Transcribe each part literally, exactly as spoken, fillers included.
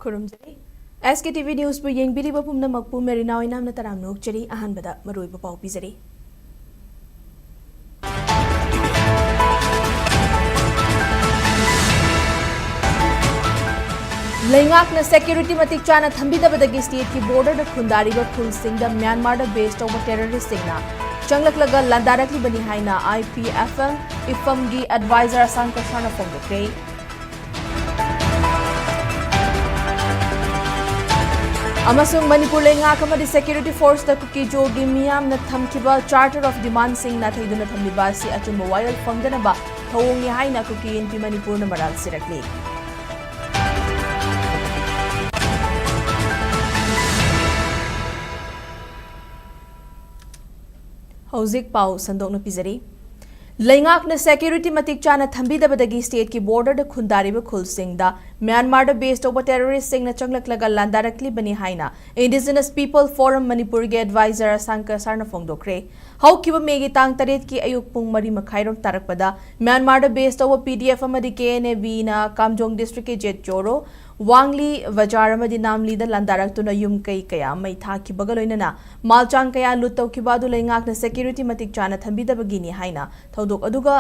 ꯈꯨꯔꯨꯝꯖꯔꯤ꯫ S K T V News ꯄꯨ ꯌꯦꯡꯕꯤꯔꯤꯕ ꯄꯨꯝꯅꯃꯛꯄꯨ Marina ꯑꯣꯏꯅꯥꯝꯅ ꯇꯔꯥꯝꯅ ꯑꯣꯛꯆꯔꯤ꯫ ꯑꯍꯥꯟꯕꯗ ꯃꯔꯨꯑꯣꯏꯕ ꯄꯥꯎ ꯄꯤꯖꯔꯤ꯫ ꯂꯩꯉꯥꯛꯅ security ꯃꯇꯤꯛ ꯆꯥꯅ ꯊꯝꯕꯤꯗꯕꯗꯒꯤ stateꯀꯤ borderꯗ ꯈꯨꯟꯗꯥꯔꯤꯕ ꯈꯨꯜꯁꯤꯡꯗ ꯃ꯭ꯌꯥꯟꯃꯥꯔꯗ base ꯇꯧꯕ terroristꯁꯤꯡꯅ ꯆꯪꯂꯛꯂꯒ ꯂꯥꯟꯗꯥꯔꯛꯂꯤꯕꯅꯤ ꯍꯥꯏꯅ I P F L IPHFL ꯒꯤ advisor ꯑꯁꯥꯡ ꯀꯁꯥꯔꯅ ꯐꯣꯡꯗꯣꯛꯈ꯭ꯔꯦ꯫ ꯑꯃꯁꯨꯡ ꯃꯅꯤꯄꯨꯔ ꯂꯩꯉꯥꯛ ꯑꯃꯗꯤ security forceꯇ ꯀꯨꯀꯤ-ꯖꯣꯒꯤ ꯃꯤꯌꯥꯝꯅ ꯊꯝꯈꯤꯕ Charter of Demandꯁꯤꯡ ꯅꯥꯊꯩꯗꯨꯅ ꯊꯝꯂꯤꯕ ꯑꯁꯤ ꯑꯆꯨꯝꯕ ꯋꯥꯌꯦꯜ ꯐꯪꯗꯅꯕ ꯊꯧꯑꯣꯡꯅꯤ ꯍꯥꯏꯅ ꯀꯨꯀꯤ ꯏꯟꯄꯤ ꯃꯅꯤꯄꯨꯔꯅ ꯃꯔꯥꯜ ꯁꯤꯔꯛꯂꯤ꯫ ꯍꯧꯖꯤꯛ ꯄꯥꯎ ꯁꯟꯗꯣꯛꯅ ꯄꯤꯖꯔꯤ꯫ ꯂꯩꯉꯥꯛꯅ security ꯃꯇꯤꯛ ꯆꯥꯅ ꯊꯝꯕꯤꯗꯕꯗꯒꯤ stateꯀꯤ borderꯗ ꯈꯨꯟꯗꯥꯔꯤꯕ ꯈꯨꯜꯁꯤꯡꯗ ꯃ꯭ꯌꯥꯟꯃꯥꯔꯗ base ꯇꯧꯕ terroristꯁꯤꯡꯅ ꯆꯪꯂꯛꯂꯒ ꯂꯥꯟꯗꯥꯔꯛꯂꯤꯕꯅꯤ ꯍꯥꯏꯅ Indigenous People Forum ꯃꯅꯤꯄꯨꯔꯒꯤ advisor ꯑꯁꯥꯡ ꯀꯁꯥꯔꯅ ꯐꯣꯡꯗꯣꯛꯈ꯭ꯔꯦ꯫ ꯍꯧꯈꯤꯕ ꯃꯦꯒꯤ ꯇꯥꯡ ꯇꯔꯦꯠꯀꯤ ꯑꯌꯨꯛ ꯄꯨꯡ ꯃꯔꯤ ꯃꯈꯥꯏꯔꯣꯝ ꯇꯥꯔꯛꯄꯗ ꯃ꯭ꯌꯥꯟꯃꯥꯔꯗ base ꯇꯧꯕ P D F ꯑꯃꯗꯤ K N A Bꯅ ꯀꯥꯝꯖꯣꯡ districtꯀꯤ ꯖꯦꯠꯆꯣꯔꯣ, ꯋꯥꯡꯂꯤ ꯕꯖꯥꯔ ꯑꯃꯗꯤ ꯅꯥꯝꯂꯤꯗ ꯂꯥꯟꯗꯥꯔꯛꯇꯨꯅ ꯌꯨꯝ ꯀꯩ ꯀꯌꯥ ꯃꯩ ꯊꯥꯈꯤꯕꯒ ꯂꯣꯏꯅꯅ ꯃꯥꯜꯆꯥꯡ ꯀꯌꯥ ꯂꯨꯠ ꯇꯧꯈꯤꯕ ꯑꯗꯨ ꯂꯩꯉꯥꯛꯅ security ꯃꯇꯤꯛ ꯆꯥꯅ ꯊꯝꯕꯤꯗꯕꯒꯤꯅꯤ ꯍꯥꯏꯅ ꯊꯧꯗꯣꯛ ꯑꯗꯨꯒ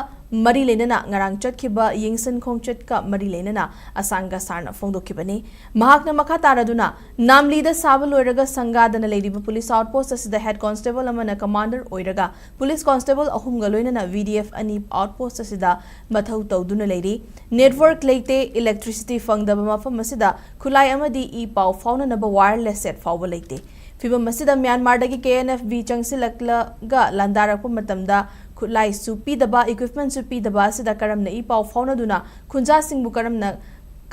ꯃꯔꯤ ꯂꯩꯅꯅ ꯉꯔꯥꯡ ꯆꯠꯈꯤꯕ ꯌꯦꯡꯁꯤꯟ ꯈꯣꯡꯆꯠꯀ ꯃꯔꯤ ꯂꯩꯅꯅ ꯑꯁꯥꯡ ꯀꯁꯥꯔꯅ ꯐꯣꯡꯗꯣꯛꯈꯤꯕꯅꯤ꯫ ꯃꯍꯥꯛꯅ ꯃꯈꯥ ꯇꯥꯔꯗꯨꯅ, ꯅꯥꯝꯂꯤꯗ ꯁꯥꯕ ꯂꯣꯏꯔꯒ ꯁꯪꯒꯥꯗꯅ ꯂꯩꯔꯤꯕ police outpost ꯑꯁꯤꯗ head constable ꯑꯃꯅ commander ꯑꯣꯏꯔꯒ police constable ꯑꯍꯨꯝꯒ ꯂꯣꯏꯅꯅ V D F ꯑꯅꯤ outpost ꯑꯁꯤꯗ ꯃꯊꯧ ꯇꯧꯗꯨꯅ ꯂꯩꯔꯤ꯫ Network ꯂꯩꯇꯦ, electricity ꯐꯪꯗꯕ ꯃꯐꯝ ꯑꯁꯤꯗ ꯈꯨꯠꯂꯥꯏ ꯑꯃꯗꯤ ꯏ ꯄꯥꯎ ꯐꯥꯎꯅꯅꯕ wireless set ꯐꯥꯎꯕ ꯂꯩꯇꯦ꯫ ꯐꯤꯚꯝ ꯑꯁꯤꯗ ꯃ꯭ꯌꯥꯟꯃꯥꯔꯗꯒꯤ K N F B ꯆꯪꯁꯤꯜꯂꯛꯂꯒ ꯂꯥꯟꯗꯥꯔꯛꯄ ꯃꯇꯝꯗ ꯈꯨꯠꯂꯥꯏꯁꯨ ꯄꯤꯗꯕ, equipmentꯁꯨ ꯄꯤꯗꯕ ꯑꯁꯤꯗ ꯀꯔꯝꯅ ꯏ ꯄꯥꯎ ꯐꯥꯎꯅꯗꯨꯅ ꯈꯨꯟꯖꯥꯁꯤꯡꯕꯨ ꯀꯔꯝꯅ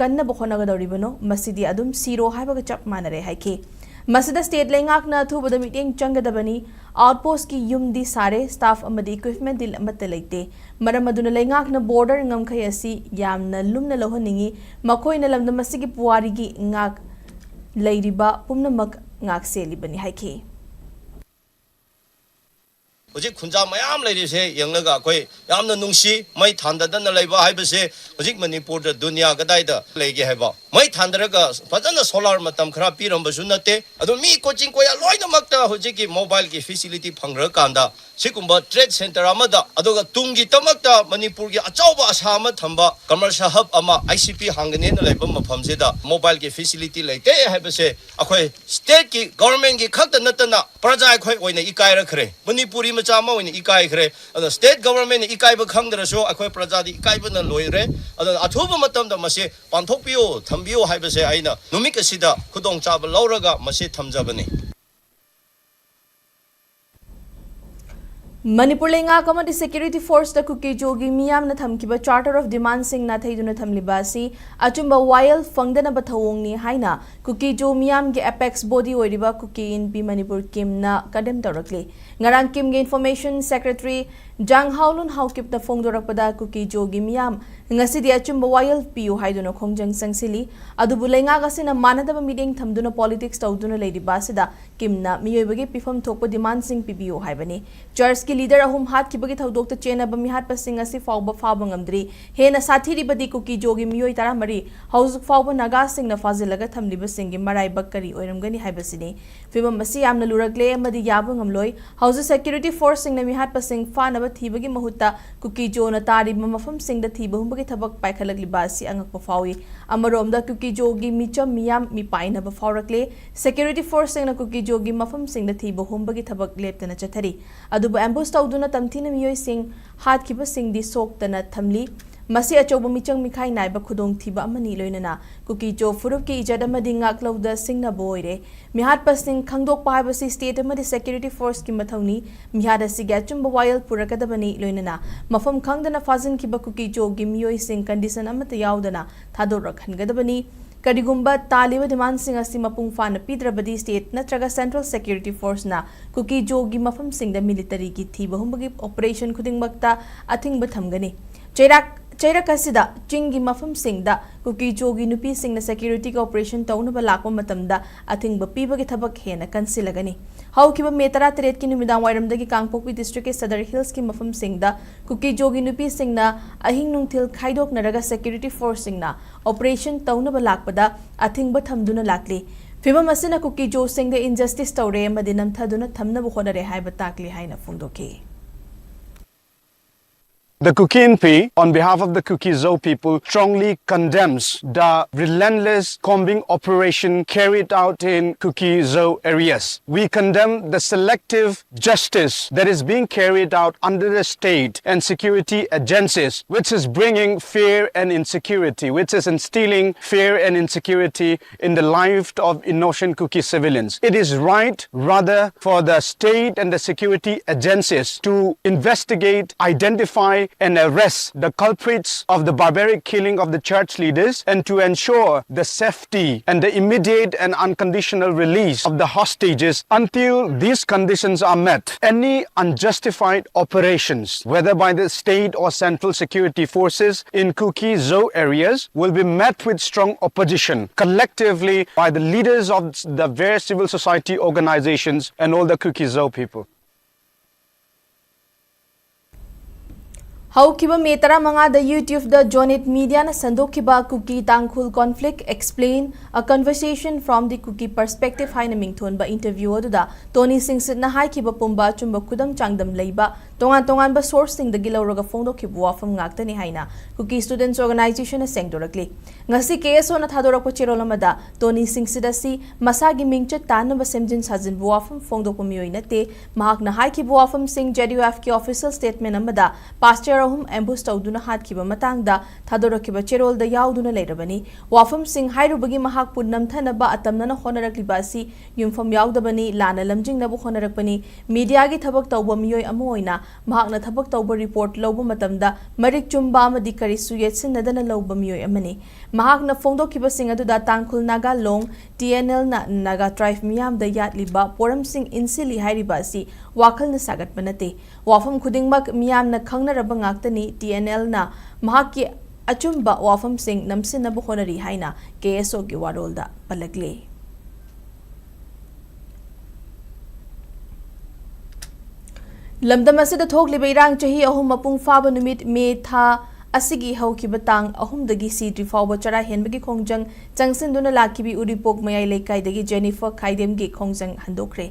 ꯀꯟꯅꯕ ꯍꯣꯠꯅꯒꯗꯧꯔꯤꯕꯅꯣ? ꯃꯁꯤꯗꯤ ꯑꯗꯨꯝ ꯁꯤꯔꯣ ꯍꯥꯏꯕꯒ ꯆꯞ ꯃꯥꯟꯅꯔꯦ ꯍꯥꯏꯈꯤ꯫ ꯃꯁꯤꯗ state ꯂꯩꯉꯥꯛꯅ ꯑꯊꯨꯕꯗ ꯃꯤꯠꯌꯦꯡ ꯆꯪꯒꯗꯕꯅꯤ꯫ Outpostꯀꯤ ꯌꯨꯝꯗꯤ ꯁꯥꯔꯦ, staff ꯑꯃꯗꯤ equipmentꯗꯤ ꯑꯃꯠꯇ ꯂꯩꯇꯦ꯫ ꯃꯔꯝ ꯑꯗꯨꯅ ꯂꯩꯉꯥꯛꯅ border ꯉꯝꯈꯩ ꯑꯁꯤ ꯌꯥꯝꯅ ꯂꯨꯝꯅ ꯂꯧꯍꯟꯅꯤꯡꯏ꯫ ꯃꯈꯣꯏꯅ ꯂꯝꯗꯝ ꯑꯁꯤꯒꯤ ꯄꯨꯋꯥꯔꯤꯒꯤ ꯉꯥꯛ ꯂꯩꯔꯤꯕ ꯄꯨꯝꯅꯃꯛ ꯉꯥꯛ ꯁꯦꯜꯂꯤꯕꯅꯤ ꯍꯥꯏꯈꯤ꯫ ꯍꯧꯖꯤꯛ ꯈꯨꯟꯖꯥ ꯃꯌꯥꯝ ꯂꯩꯔꯤꯁꯦ ꯌꯦꯡꯂꯒ ꯑꯩꯈꯣꯏ ꯌꯥꯝꯅ ꯅꯨꯡꯁꯤ꯫ ꯃꯩ ꯊꯥꯟꯗꯗꯅ ꯂꯩꯕ ꯍꯥꯏꯕꯁꯦ ꯍꯧꯖꯤꯛ ꯃꯅꯤꯄꯨꯔꯗ ꯗꯨꯅꯤꯌꯥ ꯀꯗꯥꯏꯗ ꯂꯩꯒꯦ ꯍꯥꯏꯕ ꯃꯩ ꯊꯥꯟꯗꯔꯒ ꯐꯖꯅ ꯁꯣꯂꯥꯔ ꯃꯇꯝ ꯈꯔ ꯄꯤꯔꯝꯕꯁꯨ ꯅꯠꯇꯦ꯫ ꯑꯗꯣ ꯃꯤ ꯀꯣꯆꯤꯡ ꯀꯣꯌꯥ ꯂꯣꯏꯅꯃꯛꯇ ꯍꯧꯖꯤꯛꯀꯤ ꯃꯣꯕꯥꯏꯜꯒꯤ ꯐꯦꯁꯤꯂꯤꯇꯤ ꯐꯪꯈ꯭ꯔꯀꯥꯟꯗ ꯁꯤꯒꯨꯝꯕ ꯇ꯭ꯔꯦꯠ ꯁꯦꯟꯇꯔ ꯑꯃꯗ, ꯑꯗꯨꯒ ꯇꯨꯡꯒꯤꯗꯃꯛꯇ ꯃꯅꯤꯄꯨꯔꯒꯤ ꯑꯆꯧꯕ ꯑꯁꯥ ꯑꯃ ꯊꯝꯕ ꯀꯃꯔꯁꯤꯌꯦꯜ ꯍꯕ ꯑꯃ, ꯑꯥꯏ ꯁꯤ ꯄꯤ, ꯍꯥꯡꯒꯅꯦꯅ ꯂꯩꯕ ꯃꯐꯝꯁꯤꯗ ꯃꯣꯕꯥꯏꯜꯒꯤ ꯐꯦꯁꯤꯂꯤꯇꯤ ꯂꯩꯇꯦ ꯍꯥꯏꯕꯁꯦ ꯑꯩꯈꯣꯏ ꯁ꯭ꯇꯦꯠꯀꯤ ꯒꯣꯚꯔꯟꯃꯦꯟꯠꯀꯤ ꯈꯛꯇ ꯅꯠꯇꯅ ꯄ꯭ꯔꯖꯥ ꯑꯩꯈꯣꯏ ꯑꯣꯏꯅ ꯏꯀꯥꯏꯔꯛꯈ꯭ꯔꯦ꯫ ꯃꯅꯤꯄꯨꯔꯤ ꯃꯆꯥ ꯑꯃ ꯑꯣꯏꯅ ꯏꯀꯥꯏꯈ꯭ꯔꯦ꯫ ꯑꯗꯣ ꯁ꯭ꯇꯦꯠ ꯒꯣꯚꯔꯟꯃꯦꯟꯠꯅ ꯏꯀꯥꯏꯕ ꯈꯪꯗ꯭ꯔꯁꯨ ꯑꯩꯈꯣꯏ ꯄ꯭ꯔꯖꯥꯗꯤ ꯏꯀꯥꯏꯕꯅ ꯂꯣꯏꯔꯦ꯫ ꯑꯗꯨꯅ ꯑꯊꯨꯕ ꯃꯇꯝꯗ ꯃꯁꯤ ꯄꯥꯡꯊꯣꯛꯄꯤꯌꯨ, ꯊꯝꯕꯤꯌꯨ ꯍꯥꯏꯕꯁꯦ ꯑꯩꯅ ꯅꯨꯃꯤꯠ ꯑꯁꯤꯗ ꯈꯨꯗꯣꯡꯆꯥꯕ ꯂꯧꯔꯒ ꯃꯁꯤ ꯊꯝꯖꯕꯅꯤ꯫ ꯃꯅꯤꯄꯨꯔ ꯂꯩꯉꯥꯛ ꯑꯃꯗꯤ ꯁꯦꯀ꯭ꯌꯨꯔꯤꯇꯤ ꯐꯣꯔꯁꯇ ꯀꯨꯀꯤꯖꯣꯒꯤ ꯃꯤꯌꯥꯝꯅ ꯊꯝꯈꯤꯕ ꯆꯥꯔꯇꯔ ꯑꯣꯐ ꯗꯤꯃꯥꯟꯁꯤꯡ ꯅꯥꯊꯩꯗꯨꯅ ꯊꯝꯂꯤꯕ ꯑꯁꯤ ꯑꯆꯨꯝꯕ ꯋꯥꯌꯦꯜ ꯐꯪꯗꯅꯕ ꯊꯧꯑꯣꯡꯅꯤ ꯍꯥꯏꯅ ꯀꯨꯀꯤꯖꯣ ꯃꯤꯌꯥꯝꯒꯤ ꯑꯦꯄꯦꯛꯁ ꯕꯣꯗꯤ ꯑꯣꯏꯔꯤꯕ ꯀꯨꯀꯤ ꯏꯟꯄꯤ ꯃꯅꯤꯄꯨꯔ ꯀꯤꯝꯅ ꯀꯟꯗꯦꯝ ꯇꯧꯔꯛꯂꯤ꯫ ꯉꯔꯥꯡ ꯀꯤꯝꯒꯤ ꯏꯟꯐꯣꯔꯃꯦꯁꯟ ꯁꯦꯀ꯭ꯔꯦꯇꯔꯤ ꯖꯥꯡꯍꯥꯎꯂꯨꯟ ꯍꯥꯎꯀꯤꯞꯅ ꯐꯣꯡꯗꯣꯔꯛꯄꯗ ꯀꯨꯀꯤꯖꯣꯒꯤ ꯃꯤꯌꯥꯝ ꯉꯁꯤꯗꯤ ꯑꯆꯨꯝꯕ ꯋꯥꯌꯦꯜ ꯄꯤꯌꯨ ꯍꯥꯏꯗꯨꯅ ꯈꯣꯡꯖꯪ ꯆꯪꯁꯤꯜꯂꯤ꯫ ꯑꯗꯨꯕꯨ ꯂꯩꯉꯥꯛ ꯑꯁꯤꯅ ꯃꯥꯟꯅꯗꯕ ꯃꯤꯠꯌꯦꯡ ꯊꯝꯗꯨꯅ ꯄꯣꯂꯤꯇꯤꯛꯁ ꯇꯧꯗꯨꯅ ꯂꯩꯔꯤꯕ ꯑꯁꯤꯗ ꯀꯤꯝꯅ ꯃꯤꯑꯣꯏꯕꯒꯤ ꯄꯤꯐꯝ ꯊꯣꯛꯄ ꯗꯤꯃꯥꯟꯁꯤꯡ ꯄꯤꯕꯤꯌꯨ ꯍꯥꯏꯕꯅꯤ꯫ ꯆꯔꯆꯀꯤ ꯂꯤꯗꯔ ꯑꯍꯨꯝ ꯍꯥꯠꯈꯤꯕꯒꯤ ꯊꯧꯗꯣꯛꯇ ꯆꯦꯟꯅꯕ ꯃꯤꯍꯥꯠꯄꯁꯤꯡ ꯑꯁꯤ ꯐꯥꯎꯕ ꯐꯥꯕ ꯉꯝꯗ꯭ꯔꯤ꯫ ꯍꯦꯟꯅ ꯁꯥꯊꯤꯔꯤꯕꯗꯤ ꯀꯨꯀꯤꯖꯣꯒꯤ ꯃꯤꯑꯣꯏ ꯇꯔꯥꯃꯔꯤ ꯍꯧꯖꯤꯛ ꯐꯥꯎꯕ ꯅꯥꯒꯥꯁꯤꯡꯅ ꯐꯥꯖꯤꯜꯂꯒ ꯊꯝꯂꯤꯕꯁꯤꯡꯒꯤ ꯃꯔꯥꯏꯕꯛ ꯀꯔꯤ ꯑꯣꯏꯔꯝꯒꯅꯤ ꯍꯥꯏꯕꯁꯤꯅꯤ꯫ ꯐꯤꯕꯝ ꯑꯁꯤ ꯌꯥꯝꯅ ꯂꯨꯔꯛꯂꯦ ꯑꯃꯗꯤ ꯌꯥꯕ ꯉꯝꯂꯣꯏ꯫ ꯍꯧꯖꯤꯛ ꯁꯦꯀ꯭ꯌꯨꯔꯤꯇꯤ ꯐꯣꯔꯁꯁꯤꯡꯅ ꯃꯤꯍꯥꯠꯄꯁꯤꯡ ꯐꯥꯅꯕ ꯊꯤꯕꯒꯤ ꯃꯍꯨꯠꯇ ꯀꯨꯀꯤꯖꯣꯅ ꯇꯥꯔꯤꯕ ꯃꯐꯝꯁꯤꯡꯗ ꯊꯤꯕ ꯍꯨꯝꯕꯒꯤ ꯊꯕꯛ ꯄꯥꯏꯈꯠꯂꯛꯂꯤꯕ ꯑꯁꯤ ꯑꯉꯛꯄ ꯐꯥꯎꯏ꯫ ꯑꯃꯔꯣꯝꯗ ꯀꯨꯀꯤꯖꯣꯒꯤ ꯃꯤꯆꯝ ꯃꯤꯌꯥꯝ ꯃꯤꯄꯥꯏꯅꯕ ꯐꯥꯎꯔꯛꯂꯦ꯫ ꯁꯦꯀ꯭ꯌꯨꯔꯤꯇꯤ ꯐꯣꯔꯁꯁꯤꯡꯅ ꯀꯨꯀꯤꯖꯣꯒꯤ ꯃꯐꯝꯁꯤꯡꯗ ꯊꯤꯕ ꯍꯨꯝꯕꯒꯤ ꯊꯕꯛ ꯂꯦꯞꯇꯅ ꯆꯠꯊꯔꯤ꯫ ꯑꯗꯨꯕꯨ ꯑꯦꯝꯕꯨꯁ ꯇꯧꯗꯨꯅ ꯇꯝꯊꯤꯅ ꯃꯤꯑꯣꯏꯁꯤꯡ ꯍꯥꯠꯈꯤꯕꯁꯤꯡꯗꯤ ꯁꯣꯛꯇꯅ ꯊꯝꯂꯤ꯫ ꯃꯁꯤ ꯑꯆꯧꯕ ꯃꯤꯆꯪ ꯃꯤꯈꯥꯏ ꯅꯥꯏꯕ ꯈꯨꯗꯣꯡꯊꯤꯕ ꯑꯃꯅꯤ, ꯂꯣꯏꯅꯅ ꯀꯨꯀꯤꯖꯣ ꯐꯨꯔꯨꯞꯀꯤ ꯏꯖꯠ ꯑꯃꯗꯤ ꯉꯥꯛꯂꯧꯗ ꯁꯤꯡꯅꯕ ꯑꯣꯏꯔꯦ꯫ ꯃꯤꯍꯥꯠꯄꯁꯤꯡ ꯈꯪꯗꯣꯛꯄ ꯍꯥꯏꯕꯁꯤ ꯁ꯭ꯇꯦꯠ ꯑꯃꯗꯤ ꯁꯦꯀ꯭ꯌꯨꯔꯤꯇꯤ ꯐꯣꯔꯁꯀꯤ ꯃꯊꯧꯅꯤ꯫ ꯃꯤꯍꯥꯠ ꯑꯁꯤꯒꯤ ꯑꯆꯨꯝꯕ ꯋꯥꯌꯦꯜ ꯄꯨꯔꯛꯀꯗꯕꯅꯤ, ꯂꯣꯏꯅꯅ ꯃꯐꯝ ꯈꯪꯗꯅ ꯐꯥꯖꯤꯟꯈꯤꯕ ꯀꯨꯀꯤꯖꯣꯒꯤ ꯃꯤꯑꯣꯏꯁꯤꯡ ꯀꯟꯗꯤꯁꯟ ꯑꯃꯠꯇ ꯌꯥꯎꯗꯅ ꯊꯥꯗꯣꯔꯛꯍꯟꯒꯗꯕꯅꯤ꯫ ꯀꯔꯤꯒꯨꯝꯕ ꯇꯥꯜꯂꯤꯕ ꯗꯤꯃꯥꯟꯁꯤꯡ ꯑꯁꯤ ꯃꯄꯨꯡ ꯐꯥꯅ ꯄꯤꯗ꯭ꯔꯕꯗꯤ ꯁ꯭ꯇꯦꯠ ꯅꯠꯇ꯭ꯔꯒ ꯁꯦꯟꯇ꯭ꯔꯦꯜ ꯁꯦꯀ꯭ꯌꯨꯔꯤꯇꯤ ꯐꯣꯔꯁꯅ ꯀꯨꯀꯤꯖꯣꯒꯤ ꯃꯐꯝꯁꯤꯡꯗ ꯃꯤꯂꯤꯇꯔꯤꯒꯤ ꯊꯤꯕ ꯍꯨꯝꯕꯒꯤ ꯑꯣꯄꯔꯦꯁꯟ ꯈꯨꯗꯤꯡꯃꯛꯇ ꯑꯊꯤꯡꯕ ꯊꯝꯒꯅꯤ꯫ ꯆꯩꯔꯥꯛ ꯆꯩꯔꯛ ꯑꯁꯤꯗ ꯆꯤꯡꯒꯤ ꯃꯐꯝꯁꯤꯡꯗ ꯀꯨꯀꯤ ꯖꯣꯒꯤ ꯅꯨꯄꯤꯁꯤꯡꯅ ꯁꯦꯀ꯭ꯌꯨꯔꯤꯇꯤꯒꯤ ꯑꯣꯄꯔꯦꯁꯟ ꯇꯧꯅꯕ ꯂꯥꯛꯄ ꯃꯇꯝꯗ ꯑꯊꯤꯡꯕ ꯄꯤꯕꯒꯤ ꯊꯕꯛ ꯍꯦꯟꯅ ꯀꯟꯁꯤꯜꯂꯒꯅꯤ꯫ ꯍꯧꯈꯤꯕ ꯃꯦ ꯇꯔꯥꯇꯔꯦꯠꯀꯤ ꯅꯨꯃꯤꯗꯥꯡ ꯋꯥꯏꯔꯝꯗꯒꯤ ꯀꯥꯡꯄꯣꯛꯄꯤ ꯗꯤꯁꯇ꯭ꯔꯤꯛꯀꯤ ꯁꯗꯔ ꯍꯤꯜꯁꯀꯤ ꯃꯐꯝꯁꯤꯡꯗ ꯀꯨꯀꯤ ꯖꯣꯒꯤ ꯅꯨꯄꯤꯁꯤꯡꯅ ꯑꯍꯤꯡ ꯅꯨꯡꯊꯤꯜ ꯈꯥꯏꯗꯣꯛꯅꯔꯒ ꯁꯦꯀ꯭ꯌꯨꯔꯤꯇꯤ ꯐꯣꯔꯁꯁꯤꯡꯅ ꯑꯣꯄꯔꯦꯁꯟ ꯇꯧꯅꯕ ꯂꯥꯛꯄꯗ ꯑꯊꯤꯡꯕ ꯊꯝꯗꯨꯅ ꯂꯥꯛꯂꯤ꯫ ꯐꯤꯚꯝ ꯑꯁꯤꯅ ꯀꯨꯀꯤ ꯖꯣꯁꯤꯡꯗ ꯏꯟꯖꯁꯇꯤꯁ ꯇꯧꯔꯦ ꯑꯃꯗꯤ ꯅꯝꯊꯗꯨꯅ ꯊꯝꯅꯕ ꯍꯣꯠꯅꯔꯦ ꯍꯥꯏꯕ ꯇꯥꯛꯂꯤ ꯍꯥꯏꯅ ꯐꯣꯡꯗꯣꯛꯈꯤ꯫ The Kuki Inpi, on behalf of the Kuki Zo people, strongly condemns the relentless combing operation carried out in Kuki Zo areas. We condemn the selective justice that is being carried out under the state and security agencies, which is bringing fear and insecurity, which is instilling fear and insecurity in the life of innocent Kuki civilians. It is right, rather, for the state and the security agencies to investigate, identify, and arrest the culprits of the barbaric killing of the church leaders and to ensure the safety and the immediate and unconditional release of the hostages until these conditions are met. Any unjustified operations, whether by the state or central security forces in Kuki Zo areas, will be met with strong opposition collectively by the leaders of the various civil society organizations and all the Kuki Zo people. ꯍꯧꯈꯤꯕ ꯃꯦ ꯇꯔꯥꯃꯉꯥꯗ ꯌꯨꯇ꯭ꯌꯨꯕꯇ ꯖꯣꯅꯤꯠ ꯃꯤꯗꯤꯌꯥꯅ ꯁꯟꯗꯣꯛꯈꯤꯕ Kuki Tangkhul Conflict Explained, A Conversation from the Kuki Perspective ꯍꯥꯏꯅ ꯃꯤꯡꯊꯣꯟꯕ interview ꯑꯗꯨꯗ ꯇꯣꯅꯤ ꯁꯤꯡꯁꯤꯠꯅ ꯍꯥꯏꯈꯤꯕ ꯄꯨꯝꯕ ꯑꯆꯨꯝꯕ ꯈꯨꯗꯝ ꯆꯥꯡꯗꯝ ꯂꯩꯕ ꯇꯣꯉꯥꯟ ꯇꯣꯉꯥꯟꯕ ꯁꯣꯔꯁꯁꯤꯡꯗꯒꯤ ꯂꯧꯔꯒ ꯐꯣꯡꯗꯣꯛꯈꯤꯕ ꯋꯥꯐꯝ ꯉꯥꯛꯇꯅꯤ ꯍꯥꯏꯅ Kuki Students Organizationꯅ ꯁꯦꯡꯗꯣꯔꯛꯂꯤ꯫ ꯉꯁꯤ ꯀꯦ ꯑꯦꯁ ꯑꯣꯅ ꯊꯥꯗꯣꯔꯛꯄ ꯆꯦꯔꯣꯜ ꯑꯃꯗ ꯇꯣꯅꯤ ꯁꯤꯡꯁꯤꯠ ꯑꯁꯤ ꯃꯁꯥꯒꯤ ꯃꯤꯡꯆꯠ ꯇꯥꯟꯅꯕ ꯁꯦꯝꯖꯤꯟ ꯁꯥꯖꯤꯟꯕ ꯋꯥꯐꯝ ꯐꯣꯡꯗꯣꯛꯄ ꯃꯤꯑꯣꯏ ꯅꯠꯇꯦ꯫ ꯃꯍꯥꯛꯅ ꯍꯥꯏꯈꯤꯕ ꯋꯥꯐꯝꯁꯤꯡ ꯖꯦ ꯗꯤ ꯌꯨ ꯑꯦꯐꯀꯤ ꯑꯣꯐꯤꯁꯤꯌꯦꯜ ꯁ꯭ꯇꯦꯠꯃꯦꯟ ꯑꯃꯗ ꯄꯥꯁꯇꯔ ꯑꯍꯨꯝ ꯑꯦꯝꯕꯨꯁ ꯇꯧꯗꯨꯅ ꯍꯥꯠꯈꯤꯕ ꯃꯇꯥꯡꯗ ꯊꯥꯗꯣꯔꯛꯈꯤꯕ ꯆꯦꯔꯣꯜꯗ ꯌꯥꯎꯗꯨꯅ ꯂꯩꯔꯕꯅꯤ꯫ ꯋꯥꯐꯝꯁꯤꯡ ꯍꯥꯏꯔꯨꯕꯒꯤ ꯃꯍꯥꯛꯄꯨ ꯅꯝꯊꯅꯕ ꯑꯇꯝꯅꯅ ꯍꯣꯠꯅꯔꯛꯂꯤꯕ ꯑꯁꯤ ꯌꯨꯝꯐꯝ ꯌꯥꯎꯗꯕꯅꯤ, ꯂꯥꯟꯅ ꯂꯝꯖꯤꯡꯅꯕ ꯍꯣꯠꯅꯔꯛꯄꯅꯤ꯫ ꯃꯤꯗꯤꯌꯥꯒꯤ ꯊꯕꯛ ꯇꯧꯕ ꯃꯤꯑꯣꯏ ꯑꯃ ꯑꯣꯏꯅ ꯃꯍꯥꯛꯅ ꯊꯕꯛ ꯇꯧꯕ ꯔꯤꯄꯣꯔꯠ ꯂꯧꯕ ꯃꯇꯝꯗ ꯃꯔꯤꯛ ꯆꯨꯝꯕ ꯑꯃꯗꯤ ꯀꯔꯤꯁꯨ ꯌꯦꯠꯁꯤꯟꯅꯗꯅ ꯂꯧꯕ ꯃꯤꯑꯣꯏ ꯑꯃꯅꯤ꯫ ꯃꯍꯥꯛꯅ ꯐꯣꯡꯗꯣꯛꯈꯤꯕꯁꯤꯡ ꯑꯗꯨꯗ ꯇꯥꯡꯈꯨꯜ, ꯅꯥꯒꯥ, ꯂꯣꯡ, ꯇꯤ ꯑꯦꯟ ꯑꯦꯜꯅ ꯅꯥꯒꯥ ꯇ꯭ꯔꯥꯏꯕ ꯃꯤꯌꯥꯝꯗ ꯌꯥꯠꯂꯤꯕ ꯄꯣꯔꯝꯁꯤꯡ ꯏꯟꯁꯤꯜꯂꯤ ꯍꯥꯏꯔꯤꯕ ꯑꯁꯤ ꯋꯥꯈꯜꯅ ꯁꯥꯒꯠꯄ ꯅꯠꯇꯦ꯫ ꯋꯥꯐꯝ ꯈꯨꯗꯤꯡꯃꯛ ꯃꯤꯌꯥꯝꯅ ꯈꯪꯅꯔꯕ ꯉꯥꯛꯇꯅꯤ꯫ ꯉꯥꯛꯇꯅꯤ, ꯇꯤ ꯑꯦꯟ ꯑꯦꯜꯅ ꯃꯍꯥꯛꯀꯤ ꯑꯆꯨꯝꯕ ꯋꯥꯐꯝꯁꯤꯡ ꯅꯝꯁꯤꯟꯅꯕ ꯍꯣꯠꯅꯔꯤ ꯍꯥꯏꯅ ꯀꯦ ꯑꯦꯁ ꯑꯣꯒꯤ ꯋꯥꯔꯣꯜꯗ ꯄꯜꯂꯛꯂꯤ꯫ ꯂꯝꯗꯝ ꯑꯁꯤꯗ ꯊꯣꯛꯂꯤꯕ ꯏꯔꯥꯡ ꯆꯍꯤ ꯑꯍꯨꯝ ꯃꯄꯨꯡ ꯐꯥꯕ ꯅꯨꯃꯤꯠ ꯃꯦ ꯊꯥ ꯑꯁꯤꯒꯤ ꯍꯧꯈꯤꯕ ꯇꯥꯡ ꯑꯍꯨꯝꯗꯒꯤ ꯁꯤꯗ꯭ꯔꯤ ꯐꯥꯎꯕ ꯆꯔꯥ ꯍꯦꯟꯕꯒꯤ ꯈꯣꯡꯖꯪ ꯆꯪꯁꯤꯟꯗꯨꯅ ꯂꯥꯛꯈꯤꯕꯤ ꯎꯔꯤꯄꯣꯛ ꯃꯌꯥꯏ ꯂꯩꯀꯥꯏꯗꯒꯤ ꯖꯦꯅꯤꯐꯔ ꯈꯥꯏꯗꯦꯝꯒꯤ ꯈꯣꯡꯖꯪ ꯍꯟꯗꯣꯛꯈ꯭ꯔꯦ꯫